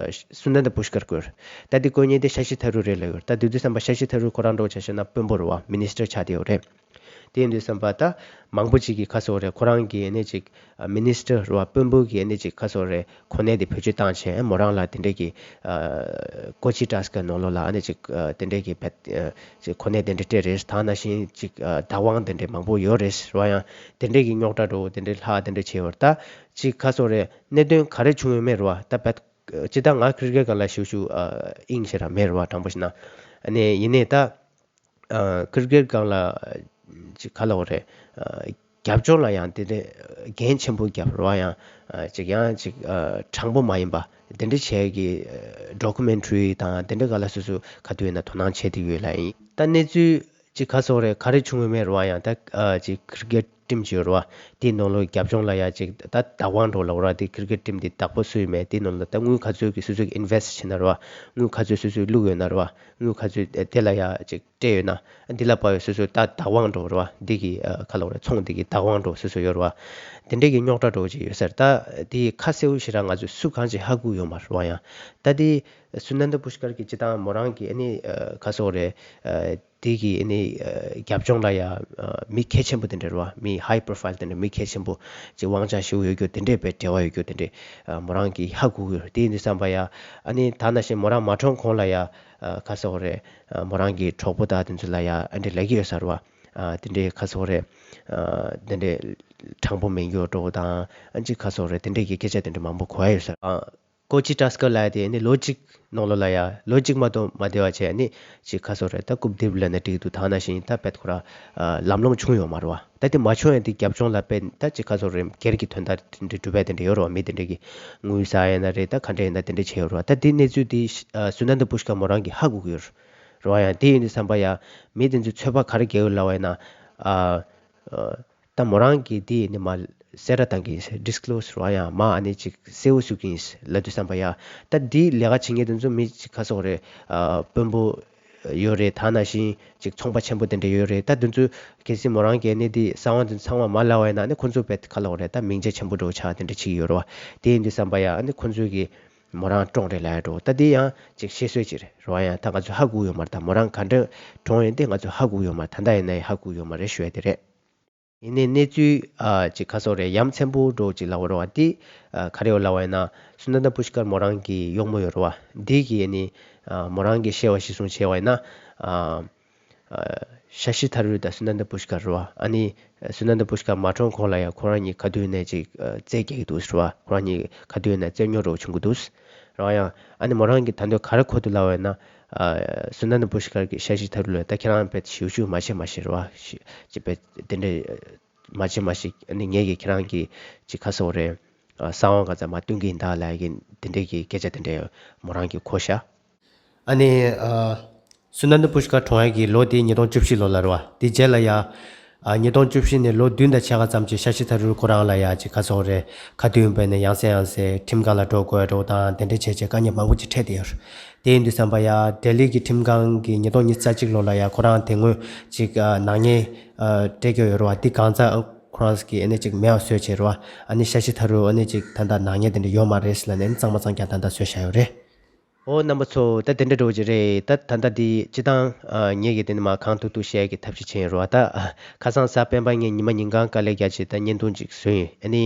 སུན་དན་དི་པུཤ་ཀར་བསྐོས། ད་དེ་བསྐོས་མཁན་དེ་ཤ་ཤི་ཐ་རུར་རེད་ལབ་ཡོད། ད་དེ་དུས་ཙམ་པ་ཤ་ཤི་ཐ་རུར་ཁོ་རང་འགྲོ་ཆ་བཞག་ན་དཔོན་པོ་རེད་བ། མི་ནི་སི་ཊར་ཆགས་བསྡད་ཡོད་རེད། དེ་ཡིན་དུས་ཙམ་པ་ད་མང་པོ་ཅིག་གིས་ཁ་སོ་རེ་ཁོ་རང་གི་ཨ་ནི་ཅིག་ཨ་མི་ནི་སི་ཊར་རེད་བ། དཔོན་པོ་གི་ཨ་ནི་ཅིག་ཁ་སོ་རེ་གོ་གནས་དེ་བེད་སྤྱོད་བཏང་བྱས་མོ་རང་ལ་དེ་འདྲས་ཀྱི་ཨ་ཀོ་ཅི་ཊཱས་ཀ་ནང་ལོགས་ལ་ཨ་ནི་ཅིག་ཨ་དེ་འདྲས་ཀྱི་བེད་ཨ་ཅིག་གོ་གནས་དེ་འདྲས་སྤྲད་རེད། ད་ནང་བཞིན་ཅིག་ཨ་བདག་དབང་དེ་འདྲས་མང་པོ་ཡོད་རེད་བ། ཡང་དེ་འདྲས་ཀྱི་རྙོག་དྲ་འདྲ་བོ་དེ་འདྲས་ལྷག་དེ་འདྲས་བྱས་ཡོད་རེད། ད་ཅིག་ཁ་སོ་རེ་གནད་དོན་ག་རེ་བྱུང་ཡོད་མེད་རེད་བ། ད་བེད་སྤྱིར་བཏང་ང་ཀི་རི་ཀེཊ་སྒང་ལ་ཞུ་ཞུ་ཨ་དབྱིངས་ཞེ་དྲག་མེད་རེད་བ། དྲང་པོ་བཤད་ན། ཨ་ནི་ཡིན་ནའི་ད་ཨ་ཀི་རི་ཀེཊ་སྒང་ལ་ཅིག་ག་ལབ་དགོས་རེད། ཨ་རྒྱབ་ལྗོངས་ལ་ཡང་དེ་འདྲའི་འགན་ཆེན་པོ་བརྒྱབ་རེད་བ། ཡང་ཨ་ཅིག་ཡང་ཅིག་ཨ་དྲང་པོ་མ་ཡིན་པ་དེ་འདྲ་བྱས་ཀྱི་ཌོ་ཀུ་མེན་ཊ་རི་དང་དེ་འདྲ་སྒང་ལ་སོ་སོ་ག་དུས་ཡིན་ན་དོ་སྣང་བྱེད་ཀྱི་ཡོད་ལབ་ཡིན། ད་གནས་ཚུལ་ཅིག་ག་ཟེར་དགོས་རེད། ག་རེ་བྱུང་ཡོད་མེད་རེད་བ། ཡང་ད་ཨ་ཅིག་ཀི་རི་ཀེཊ་ཊིམ་ཅིག་ཡོད་རེད་བ། དེའི་ནང་ལོགས་རྒྱབ་ལྗོངས་ལ་ཡ་ཅིག་ད་བདག་དབང་འདྲ་བོ་ལབ་དགོས་རེད་བ། དེ་ཀི་རི་ཀེཊ་ཊིམ་དེ་བདག་པོ་སུ་ཡིན་མེད་དེའི་ནང་ལ་ད་དངུལ་ག་ཚོད་ཀྱི་སོ་སོ་གིས་ཨིན་ཝེ་སི་ཊི་བྱས་ན་རེད་བ། དངུལ་ག་ཚོད་སོ་སོས་བླུགས་ཡོད་ན་རེད་བ། དངུལ་ག་ཚོད་དེ་ལ་ཡ་ཅིག་སྤྲད་ཡོད་ན། འདི་ལ་དཔག་པའི་སོ་སོའི་ད་བདག་དབང་འདྲ་བོ་རེད་བ། འདི་གི་ཨ་ག་ལབ་དགོས་རེད། ཚོང་འདི་གི་བདག་དབང་འདྲ་བོ་སོ་སོ་ཡོད་རེད་བ། དེ་འདྲའི་གི་རྙོག་དྲ་འདྲ་བོ་ཅིག་ཡོད་ས་རེད། ད་དེ་ཁ་གསལ་པོ་ཞེ་དྲག་ང་ཚོས་སུ་གང་ཅིག་ཧ་གོ་ཡོད་མ་རེད་བ། ཡང་ད་དེ་སུ་ནན་ད་པུཤ་ཀར་གྱི་སྤྱིར་བཏང་མོ་རང་གི་ཨ་ནི་ཨ་ག་ཟེར་དགོས་རེད། ཨ་དེ་གི་ཨ་ནི་ཨ་རྒྱབ་ལྗོངས་ལ་ཡ་ཨ་མི་གལ་ཆེན་པོ་དེ་འདྲ་རེད་བ། མི་ཧའི་པོ་རོ་ཕའིལ་དེ་འདྲ། མི་གལ་ཆེན་པོ་ཅིག་དབང་ཆ་ཞེ་པོ་ཡོད་རྒྱུ་དེ་འདྲའི་བའི་འབྲེལ་བ་ཡོད་རྒྱུ་དེ་འདྲའི་ཨ་མོ་རང་གིས་ཧ་གོ་གི་ཡོད་རེད། དེ་ཡིན་དུས་ཙམ་པ་ཡ་ཨ་ནི་ད་ནང་བཞིན་མོ་རང་མ་གྲོངས་གོང་ལ་ཡ་ཨ་ག་ཟེར་དགོས་རེད། ཨ་མོ་རང་གི་གྲོགས་པོ་དང་དེ་ཚོ་ལ་ཡ་ཨ་འདྲ་ལབ་ཀྱི་ཡོད་ས་རེད་བ། ཨ་དེ་འདྲའི་ག་ཟེར་དགོས་རེད། ཨ་དེ་འདྲའི་དྲང་པོ་མེད་རྒྱུ་འདྲ་བོ་དང་། ཨ་ཅིག་ག་ཟེར་དགོས་རེད། དེ་འདྲའི་གི་སྐད་ཆ་དེ་འདྲ་མང་པོ་གོ་ཡ་ཡོད་ས་རེད། ཨ་ཀོ་ཅི་ཊཱས་ཀ་ལབ་ཡ་དེ་ཨ་ནི་ལོ་གཅིག་ནང་ལོགས་ལ་ཡ། ལོ་གཅིག་མ་གཏོགས་མ་བསྡད་པ་བྱས། ཨ་ནི་ཅིག་ག་ཟེར་དགོས་རེད། ད་རྐུབ་རྡེབ་ལབ་ན་འགྲིག་འདུག་ད་ནང་བཞིན་ད་བེད་ཁོ་རང་ཨ་ལམ་ལྷོང་བྱུང་ཡོད་མ་རེད་བ། ད་དེ་མ་བྱུང་ཡ་དེ་རྒྱབ་ལྗོངས་ལ་བེད་ད་ཅིག་ག་ཟེར་དགོས་རེད། སྒེར་གྱི་དོན་དག་དེ་འདྲ་གྲུབ་པ་དེ་འདྲ་ཡོད་རེད་བ། མི་དེ་འདྲ་གིས་དངུལ་ཟ་ཡ་ཡིན་ན་རེད། ད་ག་འདྲ་ཡིན་ན་དེ་འདྲ་བྱས་ཡོད་རེད་བ། ད་དེ་གནས་ཚུལ་དེ་ཨ་སུ་ནན་ད་པུཤ་ཀར་མོ་རང་གིས་ཧ་གོ་གི་ཡོད་རེད་བ། ཡང་དེ་ཡིན་དུས་ཙམ་པ་ཡ་མི་དེ་ཚོས་ཚོད་དཔག་ག་རེ་བརྒྱབ་ཡོད་ལབ་པ་ཡིན་ན། ཨ་ཨ་ད་མོ་རང་གིས་དེ་ནི་མ་གསལ་བསྒྲགས་བཏང་གི་ཡིན། ཌིས་ཀི་ལོ་སི་རེད་བ། ཡང་མ་ཨ་ནི་ཅིག་གསལ་པོ་བཟོ་གི་ཡིན་ལབ་དུས་ཙམ་པ་ཡ། ད་དེ་ལས་ཀ་བྱེད་མཁན་དེ་ཚོ་མི་ཅིག་ག་ཟེར་དགོས་རེད། ཨ་དཔོན་པོ་ཡོད་རེད། ད་ནང་བཞིན་ཅིག་ཚོང་པ་ཆེན་པོ་དེ་འདྲ་ཡོད་རེད། ད་དེ་ཚོས་གལ་སྲིད་མོ་རང་གིས་ཨ་ནི་དེ་གསང་བ་དེ་ཚང་མ་མ་ལབ་པ་ཡིན་ན། ཨ་ནི་ཁོ་ཚོ་བེད་ག་ལབ་དགོས་རེད། ད་མིང་ཆ་ཆེན་པོ་འདྲ་བོ་ཆགས་དེ་འདྲ་བྱེད་ཀྱི་ཡོད་རེད་བ། དེ་ཡིན་དུས་ཙམ་པ་ཡ་ཨ་ནི་ཁོ་ཚོས་གིས་མོ་རང་བཀྲོངས་རེད་ལབ་ཡ་འདྲ་བོ། ད་དེ་ཡང་ཅིག་བཤད་སྲོལ་ཅིག་རེད་བ། ཡང་ད་ང་ཚོས་ཧ་གོ་ཡོད་མ་རེད། ད་མོ་རང་ག་འདྲ་གྲོངས་ཡོད་དེ་ང་ཚོས་ཧ་གོ་ཡོད་མ་རེད། ད་ལྟ་ཡིན་ན་ཡང་ཧ་གོ་ཡོད་མ་རེད་ཞུ་ཡ་དེ་རེད། ཡིན་ནའི་གནས་ཚུལ་ཨ་ཅིག་ག་ཟེར་དགོས་རེད། ཡ་མཚན་པོ་འདྲ་བོ་ཅིག་ལབ་དགོས་རེད་བ། དེ་ཨ་ག་རེ་ཡོད་ལབ་པ་ཡིན་ན། སུ་ནན་ད་པུཤ་ཀར་མོ་རང་གི་གཡོག་མོ་ཡོད་རེད་བ། འདི་གིས་ཨ་ནི་ཨ་མོ་རང་གིས་བཤད་པ་གཞིར་བཟུང་བྱས་པ་ཡིན་ན། ཨ་ཨ་ཤ་ཤི་ཐ་རུ་དང་སུ་ནན་ད་པུཤ་ཀར་རེད་བ། ཨ་ནི་སུ་ནན་ད་པུཤ་ཀར་མ་གྲོངས་གོང་ལ་ཡ་ཁོ་རང་གཉིས་ག་དུས་ནས་ཅིག་ཨ་རྩེད་རྒྱག་གི་འདུག་ཟེར་བ། ཁོ་རང་གཉིས་ག་དུས་ནས་རྩེད་ཉོ་འདྲ་བོ་བྱུང་གི་འདུག་ཟེར་བ། ཡང་ཨ་ནི་མོ་རང་གིས་ད་དུང་ག་རེ་གོ་འདུག་ལབ་པ་ཡིན་ན། ཨ་སུ་ནན་ད་པུཤ་ཀར་གྱིས་ཤ་ཤི་ཐ་རུ་ལ་ད་ཁྱེད་རང་བེད་ཞེ་པོ་ཅིག་མ་བྱེད་མ་བྱེད་རེད་བ། ཞེ་ཅིག་བེད་དེ་འདྲ་མ་བྱེད་མ་བྱེད། ཨ་ནི་ངས་ཀྱིས་ཁྱེད་རང་གི་ཅིག་ག་ཟེར་དགོས་རེད། ཨ་གསང་བ་ག་ཚད་མ་སྟོན་གྱི་ཡིན་ད་ལབ་ཀྱི་དེ་འདྲའི་གི་སྐད་ཆ་དེ་འདྲ་མོ་རང་གིས་གོ་ཤག་ཨ་ནི་ཨ་སུ་ནན་ད་པུཤ་ཀར་གྲོངས་ཡ་གི་ལོ་དེ་ཉིས་སྟོང་བཅུ་བཞི་ལོ་ལ་རེད་བ། དེ་རྗེས་ལ་ཡ་ཨ་ཉིས་སྟོང་བཅུ་བཞི་ནས་ལོ་བདུན་དང་ཕྱེད་ཀ་ཙམ་ཅིག་ཤ་ཤི་ཐ་རུ་ཁོ་རང་ལ་ཡ་ཅིག་ག་ཟེར་དགོས་རེད། ག་དུས་ཡིན་པ་ཡིན་ན་ཡང་སེ་ཡང་སེ་ཁྲིམས་ཁང་ལ་འགྲོ་དགོས་འདྲ་བོ་དང་དེ་འདྲ་བྱས་བྱས་དཀའ་ངལ་མང་པོ་ཅིག་འཕྲད་བསྡད་ཡོད་རེད། དེ་ཡིན་དུས་ཙམ་པ་ཡ་ལྡི་ལི་གི་ཁྲིམས་ཁང་གིས་ཉིས་སྟོང་ཉི་ཤུ་རྩ་གཅིག་ལོ་ལ་ཡ་ཁོ་རང་དེ་སྔོན་ཅིག་ཨ་ནག་ཉེས་ཨ་སྤྲད་ཀྱི་ཡོད་རེད་བ། དེ་གང་ཚ་ཁོ་རང་གིས་ཨ་ནི་ཅིག་མེད་པ་བཟོས་བྱས་རེད་བ། ཨ་ནི་ཤ་ཤི་ཐ་རུ་ཨ་ནི་ཅིག་ད་ལྟ་ནག་ཉེས་དེ་འདྲ་ཡོད་མ་རེད་ཟེར་ལབ་ནས་གཙང་མ་གཙང་རྐྱང་ད་ལྟ་བཟོས་བཞག་ཡོད་རེད། ཨོ་རྣམ་པ་ཚོ། ད་དེ་འདྲ་འདྲ་བོ་ཅིག་རེད། ད་ད་ལྟ་འདི་སྤྱིར་བཏང་ཨ་ངེད་ཀྱིས་དེ་ནི་མ་གང་ཐུབ་ཐུབ་བཤད་ཀྱི་ཐབས་ཤེས་བྱས་ཡིན་རེད་བ། ད་ཨ་ཁ་སང་གཟའ་སྤེན་པ་ཉིན་ཉི་མ་ཉིན་གང་དཀའ་ལས་རྒྱག་བྱས་ད་བརྙན་ཐུང་ཅིག་བཟོས་ཡིན། ཨ་ནི་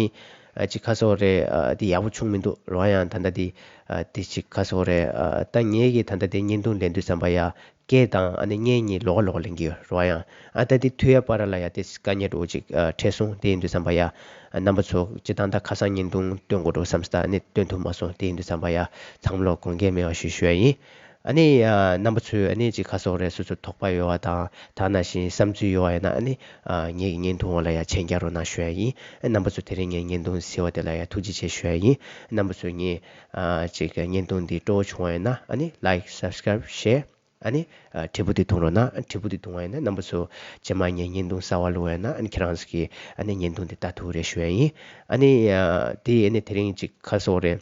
ཨ་ཅིག་ག་ཟེར་དགོས་རེད། ཨ་འདི་ཡག་པོ་བྱུང་མི་འདུག་རེད་བ། ཡང་ད་ལྟ་འདི་ཨ་འདི་ཅིག་ག་ཟེར་དགོས་རེད། ཨ་ད་ངེད་ཀྱིས་ད་ལྟ་འདི་བརྙན་ཐུང་ལེན་དུས་ཙམ་པ་ཡ། སྐད་དང་ཨ་ནི་བརྙན་གཉིས་ལོགས་ཀ་ལོགས་ཀ་ལེན་གྱི་ཡོད་རེད་བ། ཡང་ཨ་ད་དེ་མཐུད་ཡ་བར་ལ་ཡ་དེ་དཀའ་ངལ་འདྲ་བོ་ཅིག་ཨ་འཕྲད་སོང་། དེ་ཡིན་དུས་ཙམ་པ་ཡ་ཨ་རྣམ་པ་ཚོ་སྤྱིར་བཏང་ད་ཁ་སང་བརྙན་ཐུང་སྟོན་དགོས་འགྲོ་བསམ་སྟེ་ཨ་ནི་སྟོན་ཐུབ་མ་སོང་། དེ་ཡིན་དུས་ཙམ་པ་ཡ་ཚང་མ་ལོ་དགོངས་འགལ་མེད་པ་ཞུ་ཞུ་ཡ་ཡིན། ཨ་ནི་ཨ་རྣམ་པ་ཚོས་ཨ་ནི་ཅིག་ག་ཟེར་དགོས་རེད། སོ་སོ་དོགས་པ་ཡོད་པ་དང་ད་ནང་བཞིན་བསམ་ཚུལ་ཡོད་པ་ཡིན་ན་ཨ་ནི་ཨ་ངེད་ཀྱི་བརྙན་ཐུང་འོག་ལ་ཡ་མཆན་རྒྱག་རོགས་གནང་ཞུ་ཡ་ཡིན། ཨ་རྣམ་པ་ཚོ་དེ་རིང་ངའི་བརྙན་ཐུང་གཟིགས་པ་དེ་ལ་ཡ་ཐུགས་རྗེ་ཆེ་ཞུ་ཡ་ཡིན། རྣམ་པ་ཚོས་ངའི་ཨ་ཅིག་བརྙན་ཐུང་འདི་སྤྲོ་བོ་བྱུང་བ་ཡིན་ན་ཨ་ནི་ལའིཀ་སབ་སི་ཀ་རའིབ་ཤེར། ཨ་ནི་ཨ་དྲིལ་བུ་དེ་མཐོང་རོགས་གནང་། དྲིལ་བུ་དེ་མཐོང་བ་ཡིན་ན་རྣམ་པ་ཚོ་རྗེས་མ་ངའི་བརྙན་ཐུང་གསར་བ་བླུགས་པ་ཡིན་ན་ཨ་ནི་ཁྱེད་རང་ཚོ་གིས་ཨ་ནི་བརྙན་ཐུང་དེ་ལྟ་ཐུབ་རེད་ཞུ་ཡ་ཡིན། ཨ་ནི་ཨ་དེ་ཨ་ནི་དེ་རིང་ཅིག་ག་ཟེར་དགོས་རེད།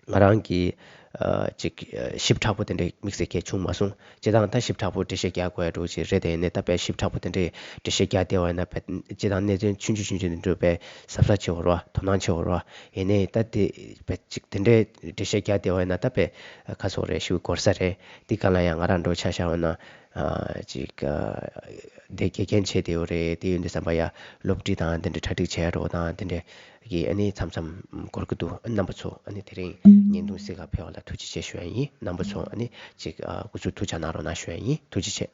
ང་རང་གི་ ཨ་ཅིག་ཨ་ཞིབ་ཕྲ་པོ་དེ་འདྲའི་དམིགས་བསལ་གང་བྱུང་མ་སོང་། སྤྱིར་བཏང་ད་ཞིབ་ཕྲ་པོ་འགྲེལ་བཤད་རྒྱག་དགོས་ཡ་འདྲ་ཅིག་རེད་དེ། ཡིན་ནའི་ད་དཔེ་ཞིབ་ཕྲ་པོ་དེ་འདྲའི་འགྲེལ་བཤད་རྒྱག་བསྡད་པ་ཡིན་ན། དཔེ་སྤྱིར་བཏང་གནད་དོན་ཆུང་ཆུང་ཆུང་ཆུང་དེ་འདྲ་དཔེ་གཟབ་གཟབ་བྱེད་དགོས་རེད་བ། དོ་སྣང་བྱེད་དགོས་རེད་བ། ཡིན་ནའི་ད་དེ་དཔེ་ཅིག་དེ་འདྲའི་འགྲེལ་བཤད་རྒྱག་བསྡད་པ་ཡིན་ན་ད་དཔེ་ཁ་སོགས་རེད། ཞེ་པོ་འགོར་ས་རེད། དེ་ག་ལ་ཡང་ང་རང་འདྲ་ཆ་བཞག་པ་ན། ཨ་ཅིག་ཨ་དེ་དགེ་རྒན་བྱས་བསྡད་ཡོད་རེད། དེ་ཡོད་དུས་ཙམ་པ་ཡ་སློབ་ཁྲིད་དང་དེ་འདྲ་གྲ་སྒྲིག་བྱས་འགྲོ་དང་དེ་འདྲ་གི་ཨ་ནི་མཚམས་མཚམས་འགོར་གི་འདུག་རྣམ་པ་ཚོ་ཨ་ནི་དེ་རིང་བརྙན་ཐུང་གཟིགས་ག་ཕེབས་པ་ལ་ཐུགས་རྗེ་ཆེ་ཞུ་ཡ་ཡིན། རྣམ་པ་ཚོ་ཨ་ནི་ཅིག་ཨ་སྐུ་གཟུགས་ཐུགས་ཅག་གནང་རོགས་གནང་ཞུ་ཡ་ཡིན། ཐུགས་རྗེ་ཆེ།